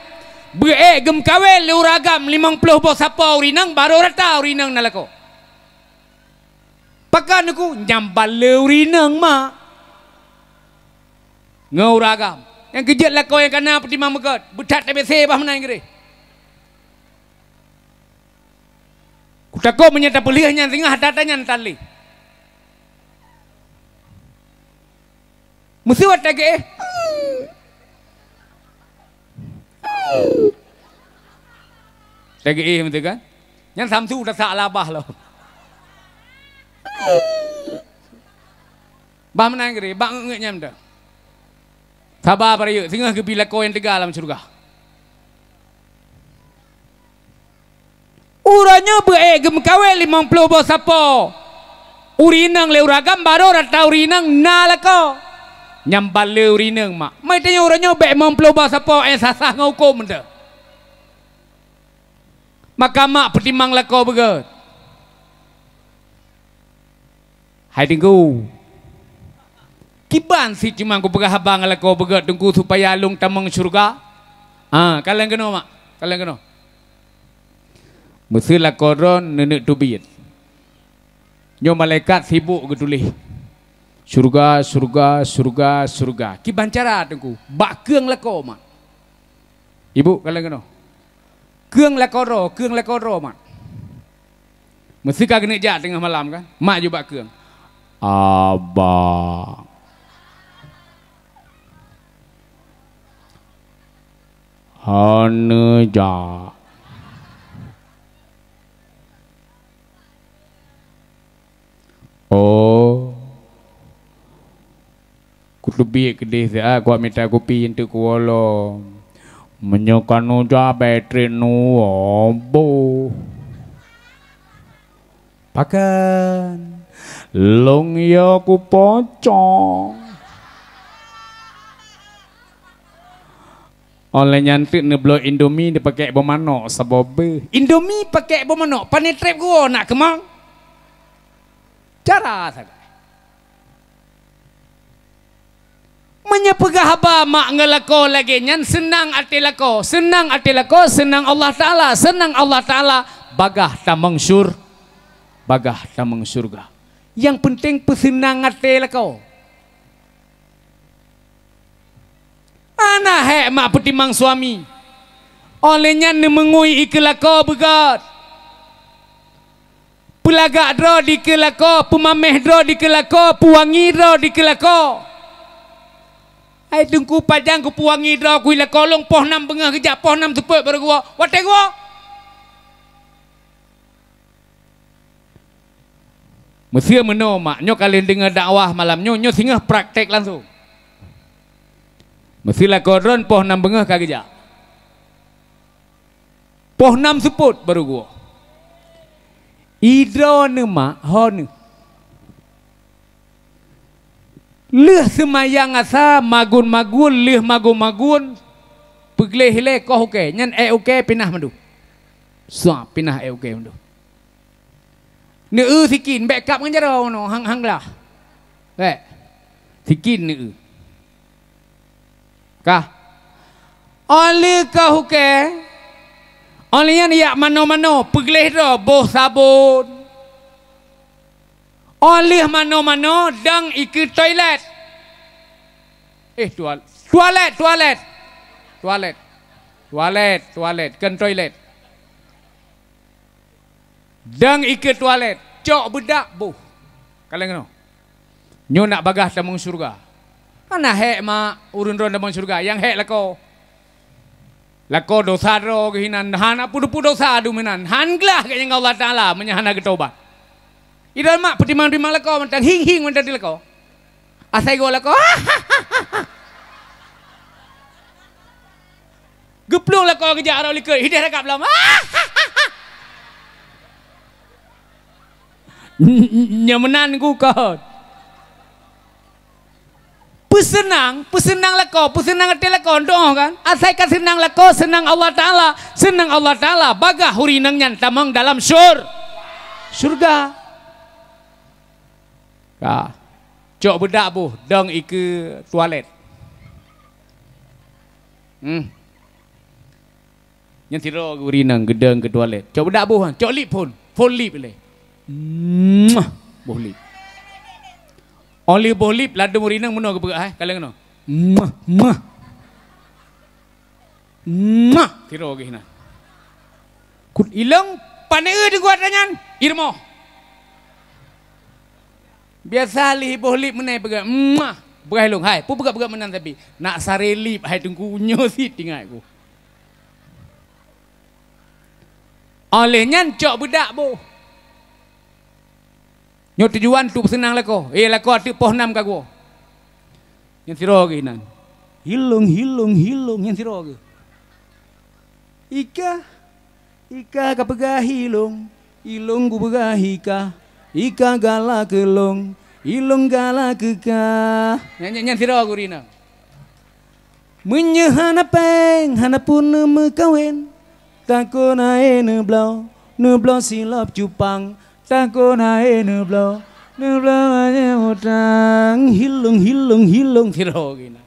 beuék geumeukawen lé ureueng agam limong ploh boh sapo ureueng inong, barô rata ureueng inong na lakoe. Pakon neuku nyang bale ureueng inong mak. Ngon ureueng agam. Nyang keujeuet lakoe nyang kana peutimang meugét, beuthat tabese bah meunan geuréh. Kutakot meunyoe tapeuleueh nyan singoh ata-ata nyan tan lé. Meuseue watée geuéh. Watée geuéh meuteue kan? Nyan samsu tasak labah lom. Bah meunan geuréh, bak ngeut-ngeut nyan meuteue. Saba para yuk, singoh geubi lakoe nyang teuga lam syeuruga. Uroe nyoe beuék geumeukawen limong ploh boh sapo. Ureueng inong lé ureueng agam barô rata ureueng inong na lakoe. Nyang bale ureueng inong mak. Mai tanyoe uroe nyoe bék limong ploh boh sapo, eh, sah-sah ngon huköm meuteue. Maka mak peutimang lakoe beugét. Hai Teungku, kiban sit cuma kupeugah haba ngon lakoe beugét Teungku supaya lôn tamong syeuruga? Ha, kalon keunoe mak, kalon keunoe. Meuseue lakoe droe neuneuk teubiet. Nyoe malaikat sibuk geutuléh. Syurga, syurga, syurga, syurga. Kiban cara, Teungku? Bak keueng lakoe, mak. Ibu, kalon keunoe. Keueng lakoe droe, keueng lakoe droe, mak. Meuseuka keuneuk jak teungoh malam kan, mak jubak keueng. Abang. Hana jak. Oh. Kuteubiet keudeh siat, kuat mita kupi eunteuk kuwoe lom. Meunyoe ka nuja batrek nuwoe boh. Pakon? Lôn yo kupocong. Óh lheueh nyan teuk neubloe Indomie neupakèk boh manok saboh beuh. Indomie pakèk boh manok, pane trép geuwoe nak keumang. Cara sagai. Meunyoe peugah haba mak ngon lakoe lagèe nyan, seunang até lakoe, seunang até lakoe, seunang Allah Taala, seunang Allah Taala, bagah tamong syur-, bagah tamong syurga. Nyang peunteng peuseunang até lakoe. Hana hék mak peutimang suami. Óh lheueh nyan neumeungui ikeue lakoe beugöt. Peulagak droe dikeue lakoe, peumaméh droe dikeue lakoe, peuwangi droe dikeue lakoe. Hai Teungku, pajan kupeuwangi droe kui lakoe lôn, poh nam beungoh geujak, poh nam seupôt barô geuwoe. Watèe geuwoe. Meuseu meunoe mak, nyoe ka lheueh deungoe dakwah malam nyoe, nyoe singoh praktek langsung. Meuseu lakoe droen poh nam beungoh ka geujak. Poh nam seupôt barô geuwoe. Idroeneuh mak, ho neuh. Lheueh seumayang asa magun-magun, lheueh magun-magun, peugleh ilèe koh ukèe, nyan èk ukèe pinah mandum. Suah pinah èk ukèe mandum. Neueu sikin, bèk kab ngon jaroe nyoe, hang, hang glah. Bèk. Sikin neueu. Kah. Óh lheueh koh ukèe, óh lheueh nyan jak manoe-manoe, peugleh droe boh sabon. Óh lheueh manoe-manoe, dong ikeue toilet. Eh, tual-, tualet, tualet. Tualet. Tualet, tualet, kon toilet. Dong ikeue tualet, cok beudak boh. Kalon keunoe. Nyoe nak bagah tamong syeuruga. Hana hék mak ureueng droen tamong syeuruga, nyang hék lakoe. Lakoe dosa droe geuh inan, hana peue-peue dosa dum inan. Han glah geuh ngon Allah Taala meunyo hana geutobat. Idol mak peutimang-timang lakoe mantong, hing-hing mantong di lakoe. Asai goe lakoe. Geuplueng lakoe geujak rot likot, hideh ragab lom. Nyoe meunan gukot. Peuseunang, peuseunang lakoe, peuseunang até lakoe, doh kan? Asai ka seunang lakoe, seunang Allah Taala, seunang Allah Taala, bagah ureueng inong nyan tamong dalam syur-, syeuruga. Ka. Cok beudak boh, dong ikeue tualet. Hmm. Nyan sidroe geuh ureueng inong geudong keu tualet. Cok beudak boh, cok lip phôn, phôn lip ilèe. Muah, boh lip. Óh lheueh boh lip ladôm ureueng inong meunoe geupeugah, eh, kalon keunoe. Muah, muah. Muah, sidroe geuh inan. Kut ilong, pane eu deuguat nyan, irumoh. Biasa lheueh boh lip meunan peugah, muah, peugah ilong, hai, peue peugah-peugah meunan tapi. Nak saré lip, hai Teungku, nyoe sit ingat ku. Óh lheueh nyan cok beudak boh. Nyoe tujuan untuk peuseunang lakoe. Eh, lakoe ateueh poh nam ka goe. Nyan sidroe geuh inan. Hilong, hilong, hilong, nyan sidroe geuh. Ika, ika ka peugah hilong, hilong ku peugah ika, ika galak keu long, ilong galak keu ka. Nyan, nyan, nyan sidroe geuh inan. Meunyoe hana péng, hana pun neumeukawen, takot ae neubloe, neubloe silop cupang, takot ae neubloe, neubloe ae utang, hilong, hilong, hilong, sidroe geuh inan.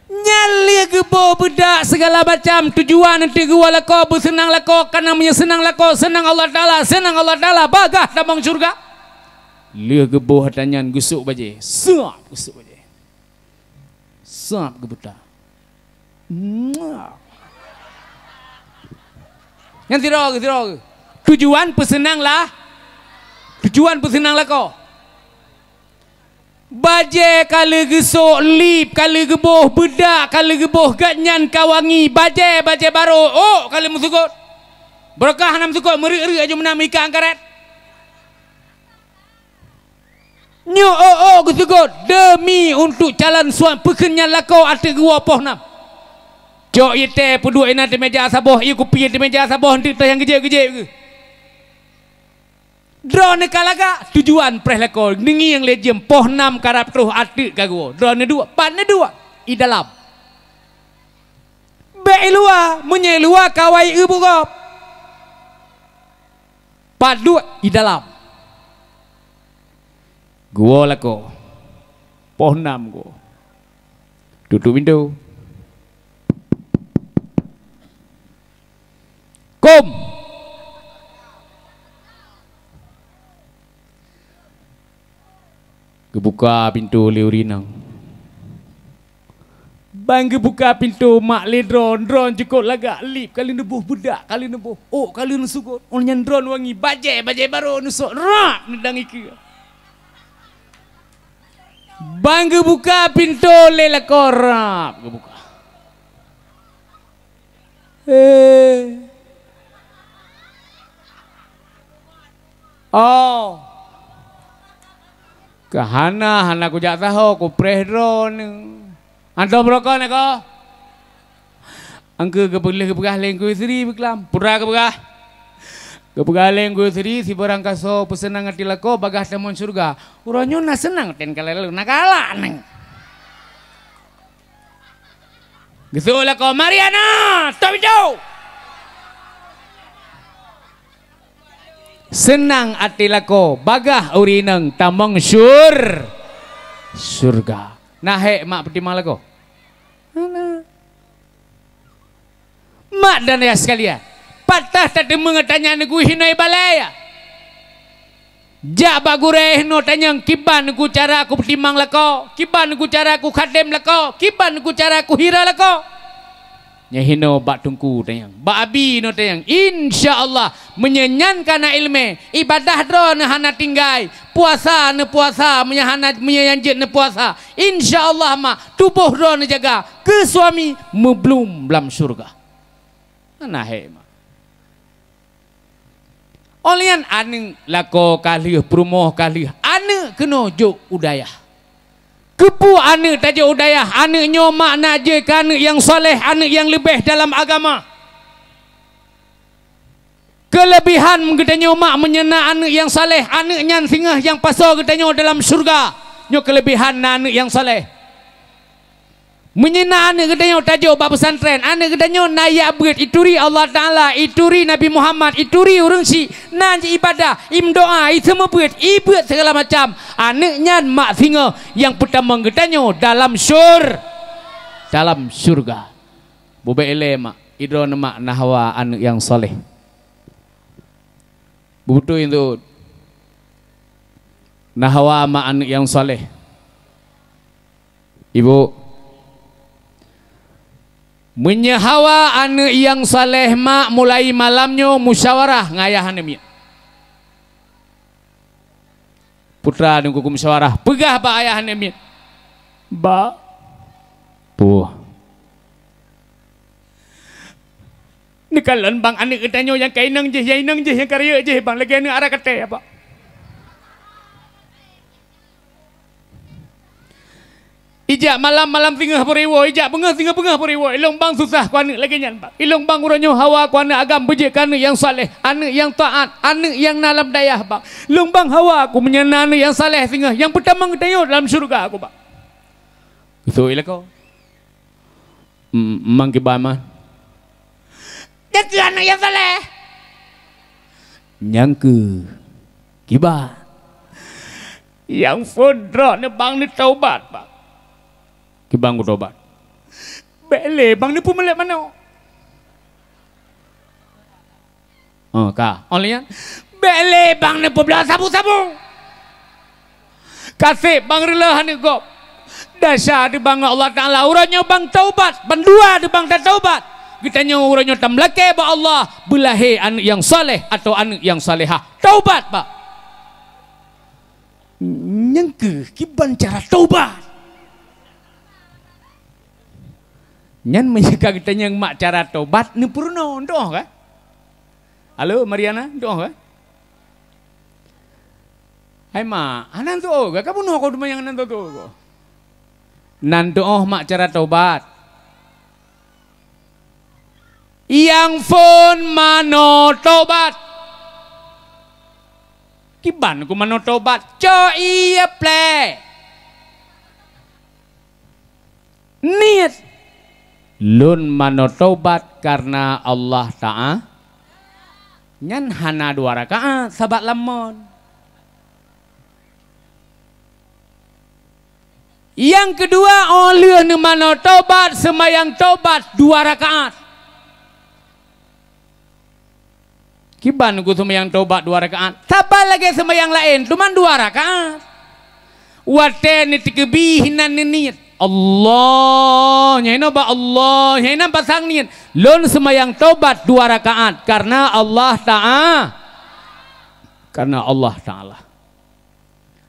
Nyan lheueh Geuboh beudak sigala macam, tujuan eunteuk geuwoe lakoe, beuseunang lakoe, kareuna meunyoe seunang lakoe, seunang Allah Taala, seunang Allah Taala, bagaih tamong syeuruga. Lheueh geuboh ata nyan geusôk bajée, sab geusôk bajée. Sab geubuta. Muah. Nyan sidroe geuh, sidroe geuh. Tujuan peuseunang lah. Tujuan peuseunang lakoe. Bajée ka lheueh geusôk, lip ka lheueh geuboh, beudak ka lheueh geuboh, gobnyan ka wangi, bajée, bajée barô, ôk ka lheueh meusukot. Barokah hana meusukot, meureuek-reuek aju meunan meuikat angkarat. Nyoe ôk-ôk geusukot demi untuk calon suami, peukheun nyan lakoe ateueh geuwoe poh nam. Cok ie teh peuduek inan di meja saboh, ie kupi di meja saboh, eunteuk teuh nyang geujép-geujép geuh. Droeneuh ka lagak, tujuan preh lakoe, neungieng lé jeuem, poh nam karab troh ateueh ka geuwoe. Droeneuh duek, pat neuduek, ie dalam. Bék ie luwa, meunyoe ie luwa ka wai eu bugop. Pat duek, ie dalam. Geuwoe lakoe. Poh nam geuwoe. Tutup pintoe. Kom! Geubuka pintoe lé ureueng inong. Ban geubuka pintoe mak lé droeneuh, droeneuh cukôp lagak, lip ka lheueh neuboh, beudak ka lheueh neuboh, ôk ka lheueh neusukot. Óh nyan droeneuh wangi, bajée, bajée barô neusok, rap neudang ie keue. Ban geubuka pintoe lé lakoe, rap geubuka. Eh. Oh. Keu hana, hana kujak saho, kupreh droeneuh. Hantom rukon, eh, ko? Angkeu geupeuleueh geupeugah lé Teungku Yusri beuklam. Peue geupeugah? Geupeugah lé Teungku Yusri, sibarang kasoe peuseunang até lakoe bagaih tamong syeuruga. Uroe nyoe na seunang ten ka lalu, na galak neng. Geuseuôt lakoe, "Mariana, stop itu!" Seunang até lakoe, bagaih ureueng inong tamong syur-, syeuruga. Na hék mak peutimang lakoe? Hana. Mak dan ayah sekalian, pat that tateumeung tanyoe neugui hinoe balée, ya? Jak bak gurée hinoe tanyong, "Kiban ku cara kupeutimang lakoe? Kiban ku cara kukhatem lakoe? Kiban ku cara kuhira lakoe?" Nyan hinoe bak teungku tanyong, bak abi hinoe tanyong. Insya Allah, meunyoe nyan ka na iéleumé, ibadah droeneuh hana tinggai, puasa neupuasa, meunyoe hana, meunyoe nyan jeuet neupuasa, insya Allah, mak, tuboh droeneuh jaga, keu suami meublum lam syeuruga. Hana hék, mak. Óh lheueh nyan aneuk lakoe ka lheueh, peurumoh ka lheueh, aneuk keunoe jok u dayah. Keupeue aneuk tajok u dayah? Aneuk nyoe mak na jeuet keu aneuk nyang saleh, aneuk nyang leubeh dalam agama. Keuleubehan geutanyoe mak meunyoe na aneuk nyang saleh, aneuk nyan singoh nyang pasoe geutanyoe dalam syeuruga. Nyoe keuleubehan na aneuk nyang saleh. Meunyoe na aneuk geutanyoe tajok bak peusantrén, aneuk geutanyoe na jak beuet, ituri Allah Taala, ituri Nabi Muhammad, ituri ureueng syiek, na jiibadah, imeudoá, iseumeubeut, ibeuet segala macam, aneuk nyan mak singoh nyang peutamong geutanyoe dalam syur-, dalam syeuruga. Bubé ilée mak, idroe neumak na hawa aneuk nyang saleh. Beutôi tu, na hawa mak aneuk nyang saleh. Ibu, meunyoe hawa aneuk nyang saleh mak, mulai malam nyoe musyawarah ngon ayah aneuk miet. Putra nunggu musyawarah, peugah bak ayah aneuk miet, "Ba, puh." Neukalon bang aneuk geutanyoe nyang ka inong jih, nyang inong jih, nyang ka rayeuk jih bang, lagée aneuk ara katée, Pak. Ijak malam, malam singoh peurewoe, ijak beungoh, singoh beungoh peurewoe. Ilong bang susah ku aneuk lagée nyan, bang. Ilong bang uroe nyoe hawa ku aneuk agam beujeuet keu aneuk nyang saleh, aneuk nyang taát, aneuk nyang na lam dayah, bang. Ilong bang hawa ku meunyoe na aneuk nyang saleh singoh, nyang peutamong geutanyoe dalam syeuruga ku, bang. Geusui lakoe. M-, mang kiban man. Nyan keuh aneuk nyang saleh. Nyan keuh kiban. Nyang phon droeneuh bang neutaubat, bang. Kiban kutobat. Bék lé bang neupeumeulét manok. Oh, ka. Oh, lihat. Bék lé bang neupeubloe sabu-sabu. Kaseb bang reuloh aneuk gob. Desya di bang Allah Taala, uroe nyoe bang taubat, bandua di bang tataubat. Geutanyoe uroe nyoe tameulakée bak Allah, beulahé aneuk nyang saleh atau aneuk nyang salehah. Taubat, bak. Nyang keuh kiban cara taubat. Nyan meunyoe ka geutanyong mak cara tobat, neupeurunoe, tu'oh ka? Halo, Mariana, tu'oh ka? Hai mak, hana tu'oh ka? Ka bunoe ko teuma nyang hana tu'oh ko. Nan tu'oh mak cara tobat. Nyang phon manoe tobat. Kiban ku manoe tobat, cok ie plek. Niet, lôn manoe tobat kareuna Allah Ta'a-, nyan hana dua rakaat, sabat lam mon. Nyang keudua, óh lheueh neumanoe tobat, seumayang tobat dua rakaat. Kiban ku seumayang tobat dua rakaat. Saban lagée seumayang laén, teuma dua rakaat. Watée neutikeubie hinan neuniet, Allah, nyan hinoe bak Allah, nyan hinoe pasang niet. Lôn seumayang tobat dua rakaat kareuna Allah Ta'a-, kareuna Allah Taala.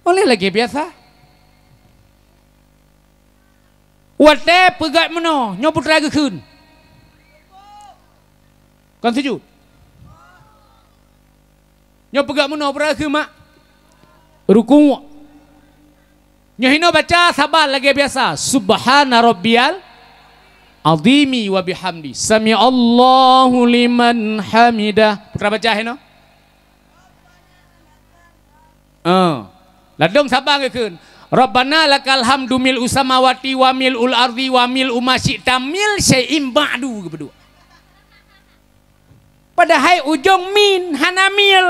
Óh lheueh lagée biasa. Watée peugét meunoe, nyoe putra geukheun. Kon sujut. Nyoe peugét meunoe, putra geukheun mak. Ruku'. Nyoe hinoe baca saban lagée biasa. Subhana rabbiyal azimi wa bihamdi. Sami'allahu liman hamidah. Putra baca hinoe. Ah. Ladôm saban geukheun, "Rabbana lakal hamdu mil'us samawati wa mil'ul ardi wa mil'u ma syi'ta min syai'in ba'du," geupeuduek. Padahai ujong min, hana mil.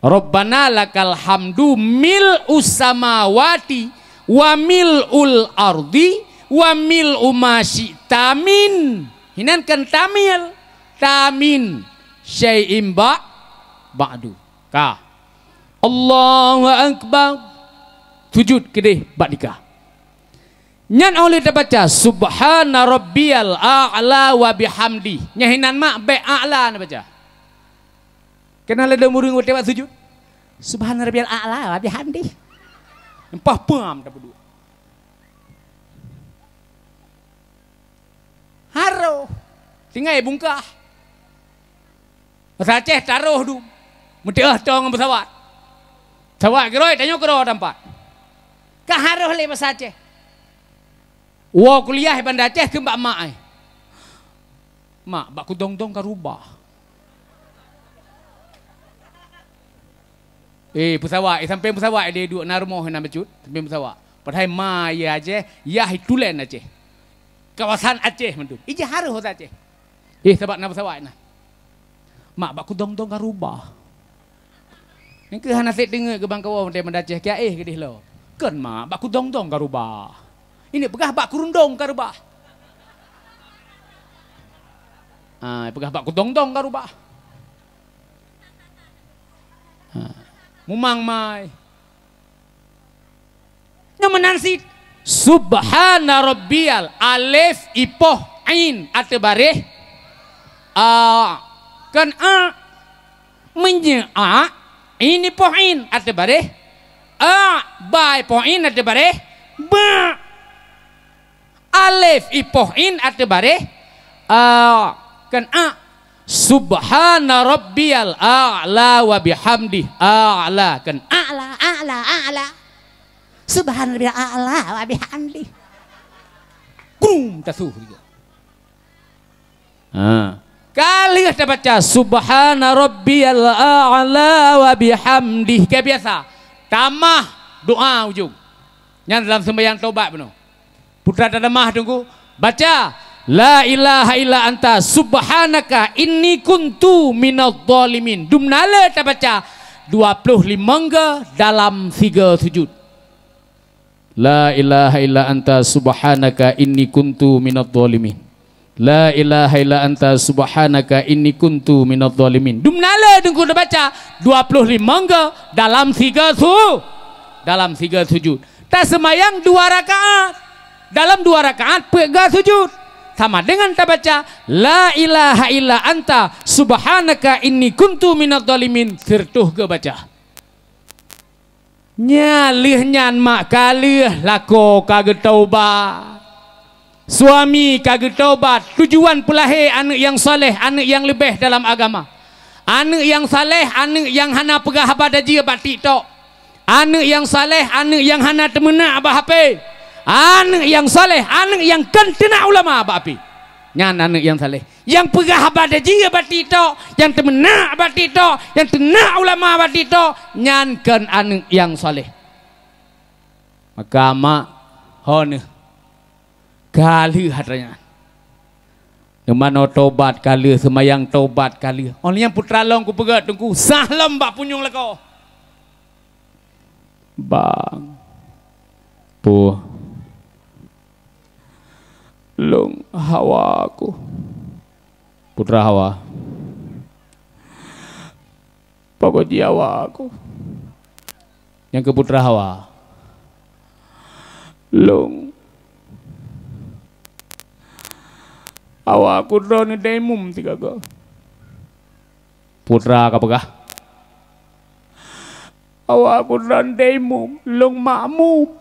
"Rabbana lakal hamdu mil'us samawati wa mil'ul ardi wa mil'u ma syi'ta min." Hinan kan tamil, tamin syai'in ba-, ba'du. Ka. Allahu Akbar. Sujut keudeh bak dika. Nyan óh lheueh tabaca, "Subhana rabbiyal a'la wa bihamdi." Nyan hinan mak bék a'la neubaca. Keunan ladôm ureuëng watée bak sujut, "Subhana rabbiyal a'la wa bihamdi." Empah pam tapeuduek. Harôh. Tinggai bungkah. Basa Aceh taroh dum. Meuteuoh tong ngon peusawat. Sawat geurôi tanyoe keudroe tampat. Ka harôh lé basa Aceh. Woe kuliah i Banda Aceh keu bak mak ai. "Mak, bak kudong-dong ka rubah." Eh, peusawat, eh, sampéng peusawat, eh, duek na rumoh na bacut, sampéng peusawat. Padahai ma yah Aceh, yah tulen Aceh. Kawasan Aceh mandum. Ijih harôh basa Aceh. Eh, sabat na peusawat na. "Mak, bak kudong-dong ka rubah." Nyan keuh hana sép teungeut keu bang kawoe watée Banda Aceh, "Kiaéh keudeh lo." "Kon mak, bak kudong-dong ka rubah." Ini peugah, "Bak kurundong ka rubah." Ah, peugah, "Bak kudong-dong ka rubah." Ha. Mumang mai. Nyoe meunan cit. Subhana rabbiyal, alif ipoh ain ateueh baréh a. Kon a. Meunyoe a, ain ipoh ain ateueh baréh a, ba ipoh ain ateueh baréh ba. Alif ipoh ain ateueh baréh a, kon a. Subhana rabbiyal a'la wa bihamdih. A'la, kon a'la, a'la, a'la. Subhana rabbiyal a'la wa bihamdih. Krum tasuh juga. Ha. Ka lheueh tabaca, "Subhana rabbiyal a'la wa bihamdih." Ka biasa. Tamah doa ujong. Nyan dalam sembahyang taubat bunoe. Putra tadamah teungku, baca, "La ilaha illa anta subhanaka inni kuntu minadh dhalimin." Dumna le tabaca dua ploh limong ga dalam siga sujud. La ilaha illa anta subhanaka inni kuntu minadh dhalimin. La ilaha illa anta subhanaka inni kuntu minadh dhalimin. Dumna le Teungku tabaca dua puluh lima ga dalam siga su-, dalam siga sujud. Taseumayang dua rakaat. Dalam dua rakaat peuet ga sujud. Sama dengan tabaca, "La ilaha illa anta subhanaka inni kuntu minadh dhalimin," siratoh ga baca. Nyan lheueh nyan mak ka lheueh lakoe ka geutobat. Suami ka geutobat, tujuan peulahé aneuëk nyang saleh, aneuëk nyang leubeh dalam agama. Aneuëk nyang saleh, aneuëk nyang hana peugah haba tajeuet bak TikTok. Aneuëk nyang saleh, aneuëk nyang hana teumeunak bak H P. Aneuëk nyang saleh, aneuëk nyang kon teunak ulama bak H P. Nyan aneuëk nyang saleh. Nyang peugah haba tajeuet bak TikTok, nyang teumeunak bak TikTok, nyang teunak ulama bak TikTok, nyan kon aneuëk nyang saleh. Maka mak, ho neuh, ka lheueh atra nyan. Neumanoe tobat ka lheueh, seumayang tobat ka lheueh. Óh lheueh nyan putra lôn kupeugah Teungku, sah lom bak punyueng lakoe. Bang. Pu. Lôn hawa ku. Putra hawa. Pokok ji hawa ku. Nyang keu putra hawa. Lôn. Hawa ku droeneuh daimum tiga go. Putra ka peugah. Awak ku droen daimum, lôn makmum.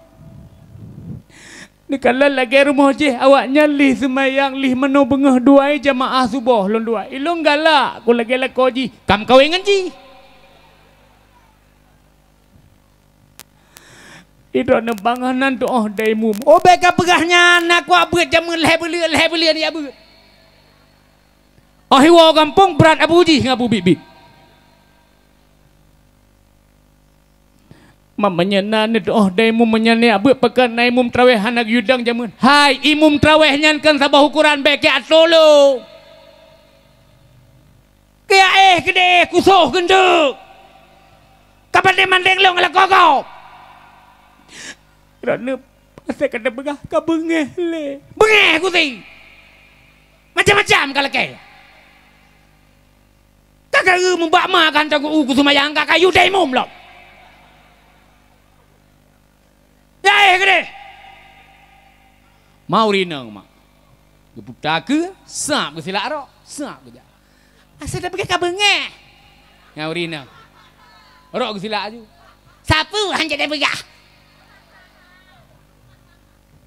Neukalon lagée rumoh jih, awaknyan lheueh seumayang, lheueh manoe beungoh duai jamaah suboh lôn duai. Ilôn galak, ku lagée lakoe jih, ka meukawen ngon jih. Idroeneuh bangai nan tuoh daimum. Oh, bék ka peugah nyan, na kuak beuet jameun lhée buleuen, lhée buleuen jak beuet. Óh iwoe gampông brat abu jih ngon abu biet-biet. Meunyoe na neutuoh daimum meunyan jak beuet, pakon na imum traweh hana geuyue dong jameun. Hai, imum traweh nyan kon saboh ukoran bék keu atô lôn. Keu éh keudeh kusoh geunteuk. Ka pandai mandeng lôn lam kogop. Droeneuh asai ka teupeugah ka beungéh lé. Beungéh kusi. Macam-macam ka lakée. Ka geu meubak ma ka hantom geu-u keu seumayang ka kayu daimum lom. Ya éh keudeh. Ma ureueng inong mak. Geuputa keu sab geusilak rok, sab geujak. Asai tapeugah ka beungéh. Nyan ureueng inong. Rok geusilak aju. Sapeue han jadi peugah.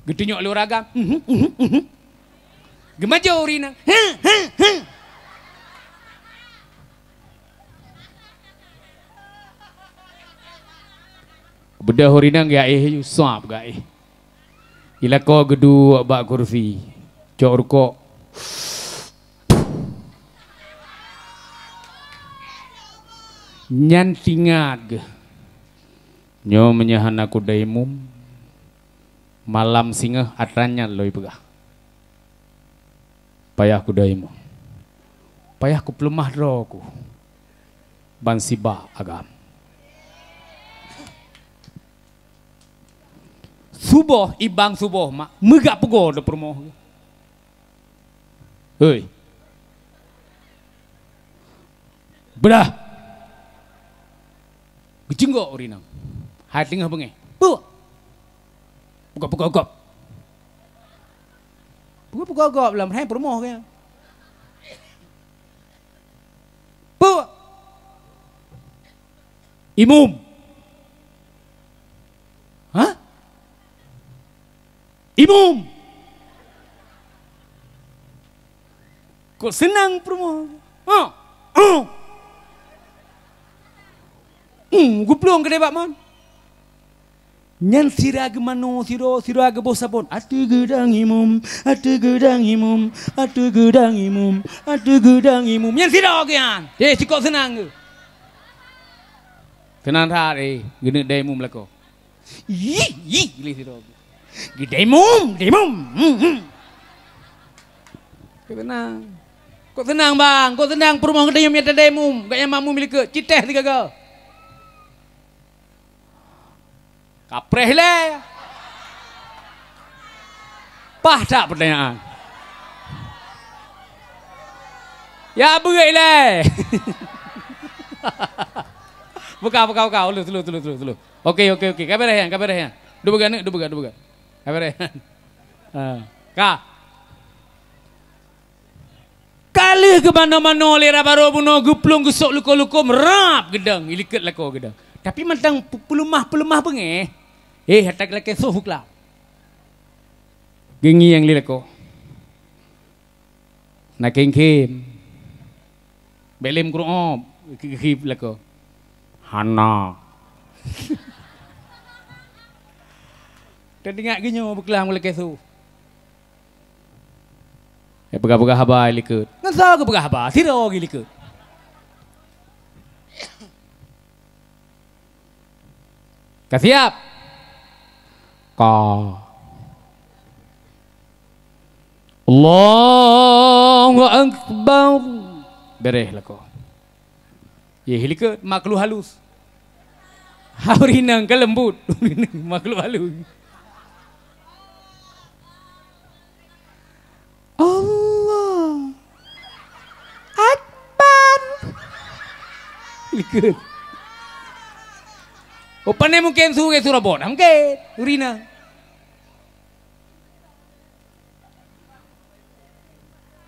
Geutunyok lé ureueng agam. Mhm, mhm, mhm. Geumajo ureueng inong. Huh, huh, huh. Beudôh ureueng inong geuéh, sab geuéh. Ilako geuduek bak kursi. Cok rukok. Nyan teuingat geuh. Nyoe meunyoe hana kuda imum, malam singoh atra nyan lôn peugah. Payah kuda imum. Payah kupeuleumah droe ku. Ban sibak agam. Suboh, ibang suboh mak, meugak peugoe di peurumoh. Hei. Beudah. Geuceunggok ureueng inong. Hai teungoh beungéh. Peue? Peugah-peugah gob. Peugah-peugah gob lam hai peurumoh keu. Peue? Imum. Hah? Imum. Kok seunang peurumoh? Ha? Oh. Hmm, geuplueng keudeh bak mon. Nyan sira geumanoe, sira, sira geuboh sabon. Ateueh geudang imum, ateueh geudang imum, ateueh geudang imum, ateueh geudang imum. Nyan sira geuh nyan. Eh, sikok seunang geuh. Seunang that, eh, geuneuk dai imum lakoe. Yih, yih, lé sidroe. Geudaimum, daimum. Hmm, hmm. Kok seunang. Kok seunang, bang? Kok seunang peurumoh geudaimum, ya tadaimum? Gak nyang makmum likot. Citeh sigaga. Kapreh lé. Paih that peutanyaan. Ya beuet ilée. Buka, buka, buka. Ulun, ulun, ulun, ulun, ulun. Oke, oke, oke. Ka beureh nyan, ka beureh nyan. Duek beuga, duek beuga, duek beuga. Ka beureh nyan. Ha. Ka. Ka lheueh geumanoe-manoe lé rab barô bunoe, geuplueng geusok luko-luko, meurab geudong, ilikot lakoe geudong. Tapi mantong pe-, peuleumah-peuleumah beungéh. Eh, ata geulakée soh buklam. Geungieng lé lakoe. Na khém-khém. Bék lé meukrôb, geukheun lakoe. Hana. Teuingat geunyoe beuklam geulakée soh. Geupeugah-peugah haba ilikot. Ngon soe geupeugah haba? Sidroe geulikot. Ka siap? Ka. Allahu Akbar. Beureh lakoe. Yeh, likot makhluk halus. Ureueng inong ka leumbut. Makhluk halus. Allah Akbar. Likot. Oh, pane mungken su, su robot. Mungken. Ureueng inong.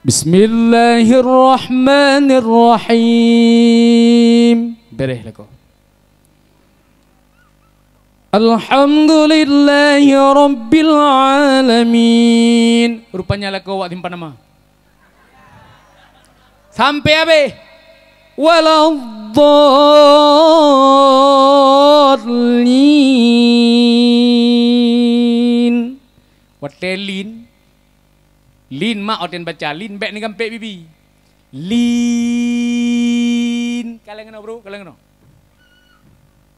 Bismillahirrahmanirrahim. Beureh lakoe. Alhamdulillahirabbil alamin. Rupanya lakoe awak simpan nama. Sampai habéh. Waladdallin. Watée lin, lin mak watée baca, lin bék neugampék bibi. Lin. Kaleng keunoe, bro, kaleng keunoe.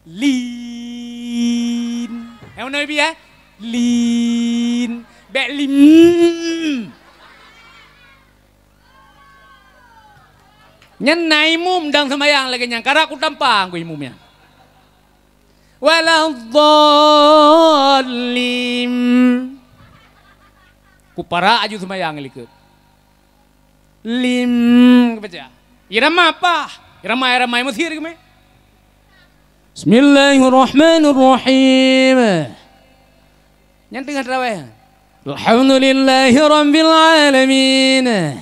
Lin. Nyang meunoe bibi, eh? Lin. Bék lim. Nyan na imum dang seumayang lagée nyan, karab kutampang ku imum nyan. Waladdallin. Kuparak aju seumayang likot. Lim, baca. Irama apa? Irama, irama Mesir keume. Bismillahirrahmanirrahim. Nyan teungoh tarawéh. Alhamdulillahirabbil alamin.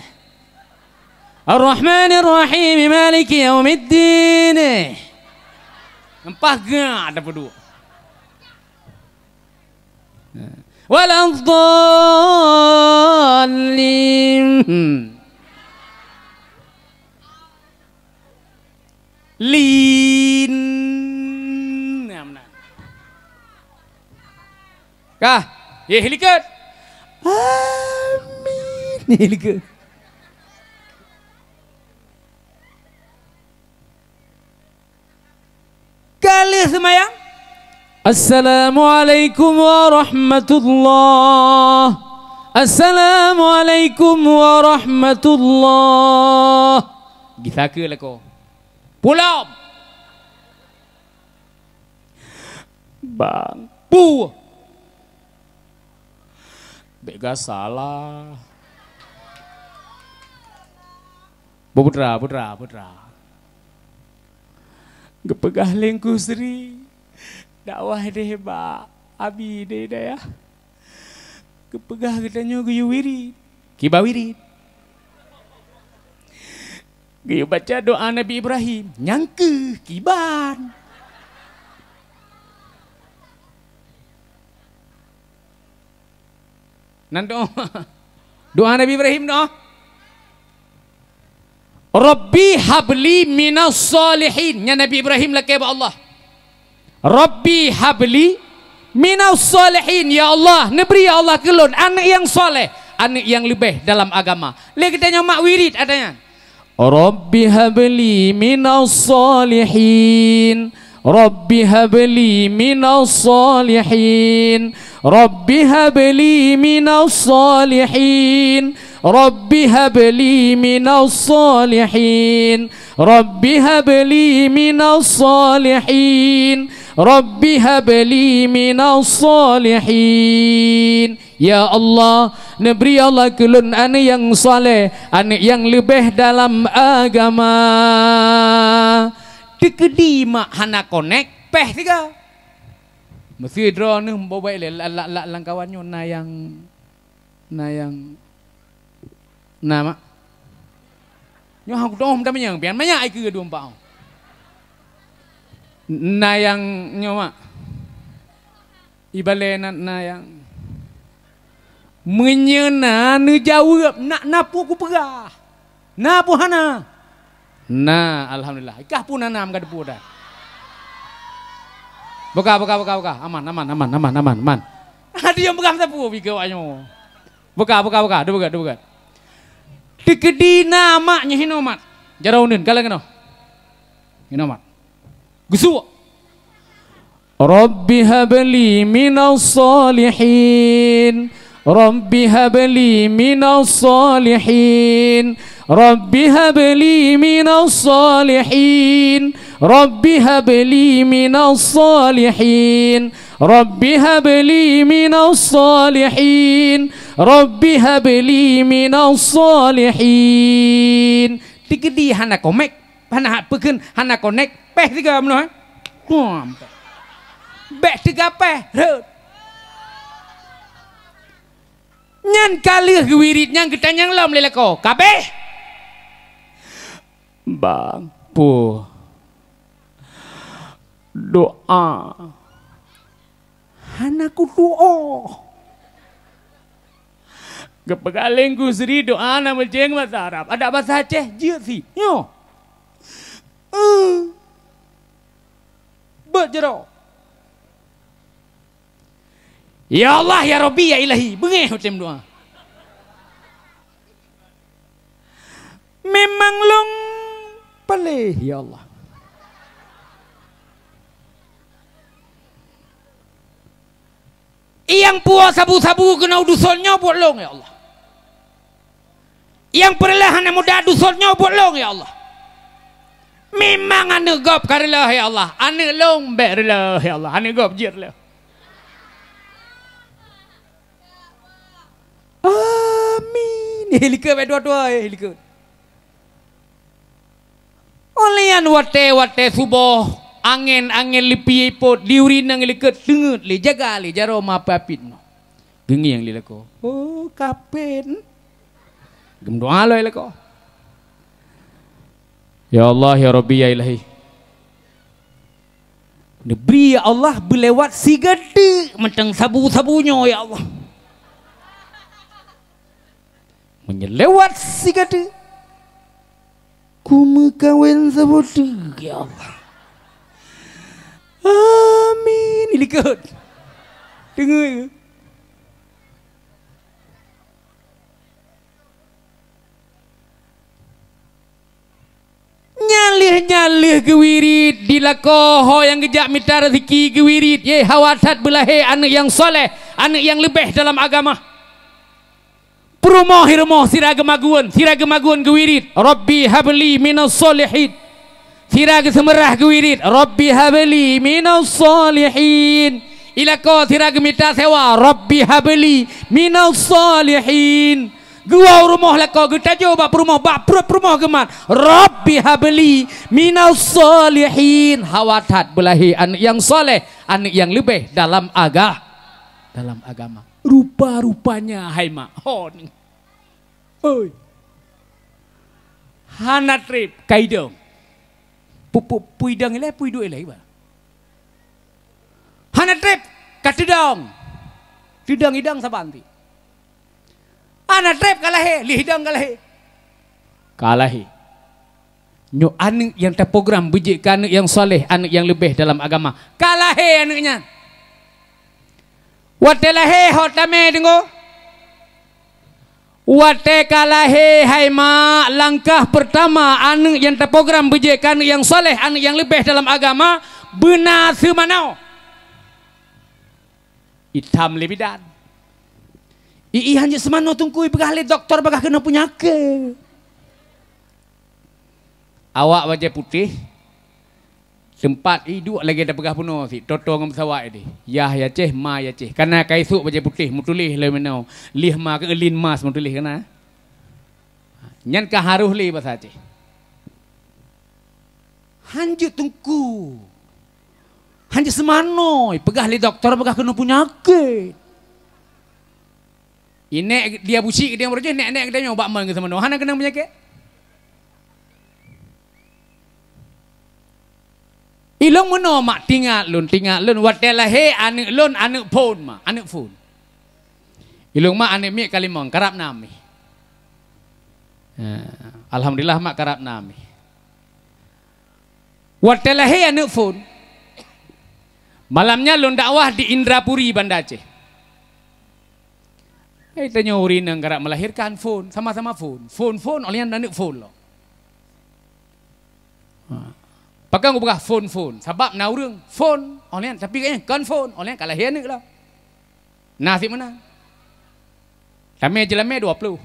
Arrahmanirrahim. Maliki yaumiddin. Empah gak ada peuduek. Waladdallin. Lin. Nah, meunan. Kah? Yeh, likot. Amin. Yeh, likot. Ka lheueh seumayang. Assalamualaikum warahmatullah. Assalamualaikum warahmatullah. Gisa keu lakoe. Pulang. Bang. Bu. Bék gasa lah. Putra, putra, putra. Geupeugah lé Teungku Sri, dakwah deh bak abi di dayah. Geupeugah geutanyoe geuyue wirid, kiban wirid. Geuyue baca doa Nabi Ibrahim, nyang keuh kiban. Nan doa. Doa Nabi Ibrahim doa. Rabbi habli minas shalihin. Nyan Nabi Ibrahim lakée bak Allah. Rabbi habli minas shalihin. Ya Allah, neubri ya Allah keu lôn aneuëk nyang saleh, aneuëk nyang leubeh dalam agama. Lé geutanyoe mak wirid ata nyan. Rabbi habli minas shalihin. Rabbi habli minas shalihin. Rabbi habli minas shalihin. Rabbi habli minas shalihin. Rabbi habli minas shalihin. Rabbi habli minas shalihin. Ya Allah, neubri Allah keu lôn aneuk nyang saleh, aneuk nyang leubeh dalam agama. Teukeudi mak hana konek, péh siga. Meusé droeneuh bobek lé la-, la-, la-, lam kawan nyoe na nyang, na nyang, na mak. Nyoe hang kudong meutamanyang, pian manyak ai keu dua empat. Na nyang nyoe mak. Ibalée na, na nyang. Meunyoe na neujaweueb, na, na peue kupeugah. Na peue hana? Na, alhamdulillah. Ikah pun hana meugadeupu dah. Buka, buka, buka, buka. Aman, aman, aman, aman, aman, aman. Ada nyang peugah sapeue bike awak nyoe. Buka, buka, buka. Dua buka, dua buka. Teukeudi na mak nyoe hinoe mat. Jaroe uneun, galak keunoe. Hinoe mat. Geusuek. Rabbi habli minas salihin. Rabbi habli minas salihin. Rabbi habli minas salihin. Rabbi habli minas salihin. Rabbi habli minas salihin. Rabbi habli minas salihin. Teukeudi hana komek, hana peukheun, hana konek. Péh siga meunoe. Puam. Bék teuga péh, rhot. Nyan ka lheueh geuwirit nyang geutanyong lom lé lakoe. Ka béh. Bang, peue? Doa. Hana kutuoh. Geupeugah lé Teungku Sri doa na meucéng basa Arab. Adak basa Aceh, jeuet si. Nyoe. Eh. Beuet jaroe. Ya Allah, ya Rabbi, ya Ilahi. Beungéh watée meudoa. Memang lôn paléh, ya Allah. Nyang puwoe sabu-sabu keunoe duson nyoe buet lôn, ya Allah. Nyang peureulée aneuk muda duson nyoe buet lôn, ya Allah. Memang aneuk gob ka reulée, ya Allah. Aneuk lôn bék reulée, ya Allah. Aneuk gob jeuet reulée. Amin. Eh, likot bék dua-dua, eh, likot. Óh lheueh nyan watée-watée suboh, angén-angén lipie ipot, di ureung nyang likot teungeut lé, jaga lé, jaroe ma peuapit nyoe. Geungieng lé lakoe. Oh, kapén. Geumeudoa lom lé lakoe. Ya Allah, ya Rabbi, ya Ilahi. Neubri, ya Allah, beulewat siga teuk mantong sabu-sabu nyoe, ya Allah. Meunyoe lewat siga teuk, kumeukawen saboh teuk, ya Allah. Amin. Ilikot. Deungoe. Nyan lheueh, nyan lheueh geuwirit, di lakoe ho nyang geujak mita raseuki geuwirit, yé hawa that beulahé aneuk nyang saleh, aneuk nyang leubeh dalam agama. Peurumoh i rumoh sira geumagun, sira geumagun geuwirit, "Rabbi habli minas shalihin." Sira geuseumeurah geuwirit, "Rabbi habli minas shalihin." I lakoe sira geumita sewa, "Rabbi habli minas shalihin." Geuwoe u rumoh lakoe, geutajoe bak peurumoh, bak pruet peurumoh geumat, "Rabbi habli minas shalihin." Hawa that beulahé aneuk nyang saleh, aneuk nyang leubeh dalam aga-, dalam agama. Rupa-rupanya hai mak. Hon. Oi. Hana treb ka idong. Pu-, pu-, pui idong ilée, pui duek ilée, iba. Hana treb ka teudong. Teudong idong saban ti. Hana treb ka lahé, lheueh idong ka lahé. Ka lahé. Nyoe aneuk nyang taprogram beujeuet keu aneuk nyang saleh, aneuk nyang leubeh dalam agama. Ka lahé aneuk nyan. Watée lahé ho tamé deungoe. Watée ka lahé hai mak, langkah peurtama aneuk nyang taprogram beujeuet keu aneuk nyang saleh, aneuk nyang leubeh dalam agama, beuna seumanoe. Itam lé bidan. Ih, ih, hanjeuet seumanoe teungku, ipeugah lé dokto bagaih keunoe peunyakét. Awak bajée putéh, Teumpat iduek lagée tapeugah bunoe sit, toto ngon pesawat ideh. Yah i Aceh, ma i Aceh. Kana ka isok bajée putéh, meutuléh lé meunoe. Lih ma keu lin mas meutuléh kana. Nyan ka harôh lé basa Aceh. Hanjeuet teungku. Hanjeuet seumanoe, peugah lé dokto peugah keunoe peunyakét. Inék dia busyik geutanyoe beureujoh, nék-nék geutanyoe bak mon geuseumanoe. Hana keunong peunyakét. Ilong meunoe mak tingat lôn, tingat lôn. Watée lahé aneuëk lôn, aneuëk phon mak, aneuëk phon. Ilong mak aneuëk miet kalimong, karab na mi. Ha, alhamdulillah mak karab na mi. Watée lahé aneuëk phon. Malam nyan lôn dakwah di Indrapuri, Banda Aceh. Hai tanyoe ureuëng nyang karab melahirkan phon, sama-sama phon. Phon-phon, oleh nyan aneuëk phon lom. Ha. Pakon kupeugah phon-phon? Sabab na ureuëng phon, oleh nyan, tapi gobnyan kon phon, oleh nyan ka lahé aneuëk lom. Na sit meunan. Tamé jeulamé dua ploh.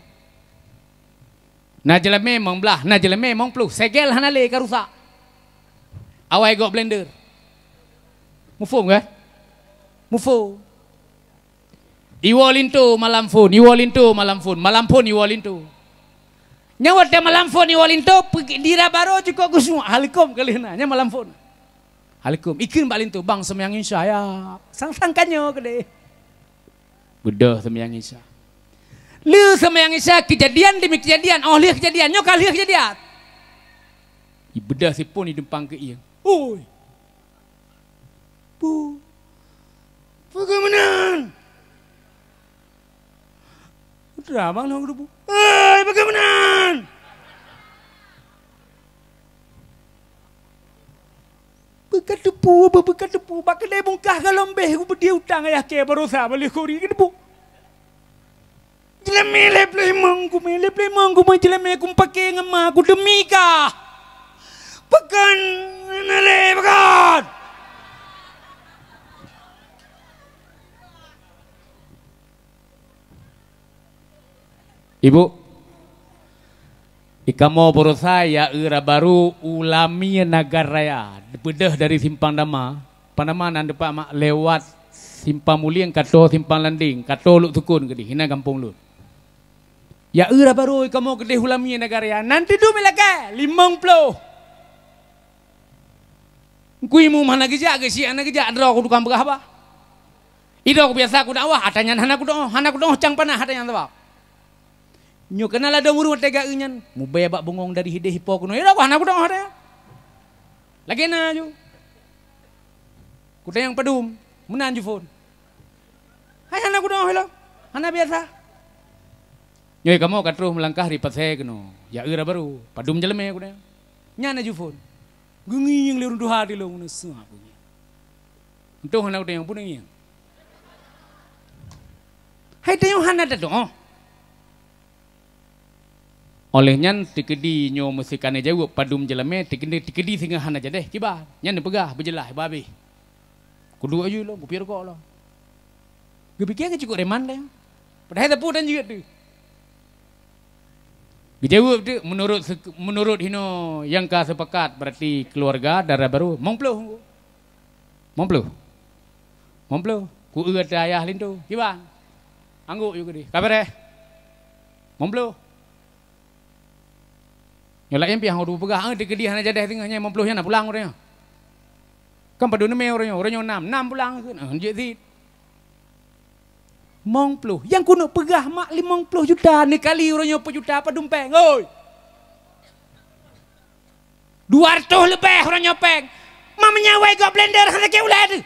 Na jeulamé mong blaih, na jeulamé mong ploh. Segel hana lé ka rusak. Awai gok blender. Muphom kan? Muphom. Iwoe linto malam phon, iwoe linto malam phon, malam phon iwoe linto. Nyan watée malam phon iwoe linto, peugi-, di Rabaro cukôp geusuak, haleukôm ka lheueh na, nyan malam phon. Haleukôm, ikheun bak linto, "Bang, seumayang Isya ya." Sang-sang ka nyoe keudeh. Beudôh seumayang Isya. Lheueh seumayang Isya, keujadian demi keujadian, óh lheueh keujadian, nyoe ka lheueh keujadian. Ibeudôh si phon idumpang keu ié. Oi! Pu. Pakon meunan? Putra abang lôn geudeubu. Hei, pakon meunan? Beuka teupu, beuka teupu. Bak keudée bungkah golom béh, kupeudie utang ayah kée baroesa bak lheueh kuri geudeubu. Jeulamé lhée ploh limong kumé, lhée ploh limong kumé jeulamé kumeupaké ngon ma ku demi kah. Pakon na lé pakon? Ibu, ikamoe baroesa ya eu Rabaro u Lamie Nagan Raya, beudôh dari Simpang Dama, Simpang Dama nan dipat mak lewat Simpang Mulieng, ka tô Simpang Landing, ka tô Lhoksukon keudeh, inan gampông lôn. Ya eu Rabaro, ikamoe keudeh u Lamie Nagan Raya, nan teuduek miet lakée, limong ploh. Kui mu hana geujak, geusyik hana geujak, droe ku tukang peugah haba. Idroe ku biasa ku dakwah, ata nyan hana kudoh, hana kudoh cang panah ata nyan sabab. Nyoe keunan ladôm ureuëng watée geu nyan, mubée bak bungong dari hideh ipo keunoe, idroe ku hana kudoh ata nyan. Lagée na ju. Kutanyong padum, meunan ju phon. Hai hana kudoh ilong, hana biasa. Nyoe kamoe ka troh meulangkah di pasée keunoe, ya eu Rabaro, padum jeulamé kutanyong. Nyan na ju phon. Geungieng lé ureuëng tuha di lôn, na seuah geungieng. Untông hana ureuëng nyang peuneungieng. Hai tanyoe hana tatuoh. Óh lheueh nyan teukeudi nyoe meuseuka neujaweueb padum jeulamé, teukeudi, teukeudi singoh hana jadeh kiban. Nyan neupeugah beujeulaih babeh. Kuduek aju lom, kupiôh rukok lom. Geupike keu cukôp reman deh. Padahai teupeu dan jeuet tu. Geujaweueb tu meunurot se-, meunurot hinoe nyang ka seupakat, berarti keuluwarga dara barô, mong ploh. Mong ploh. Mong ploh. Ku eu ata ayah linto. Kiban. Anggôk ju keudeh. Ka beureh. Mong ploh. Nyoe laén pih hana kupeugah, eh, teukeudi hana jadeh teungoh nyan, mong ploh nyan na pulang ureuëng nyoe. Kan padum neumé ureuëng nyoe, ureuëng nyoe nam, nam pulang keuh, eh, jeuet sit. Mong ploh. Nyang keuneuk peugah mak limong ploh juta, neukali ureuëng nyoe peujuta padum péng, oi. Dua reutôh leubeh ureuëng nyoe péng. Mak meunyo awai gok blender hana keu ulée teuh.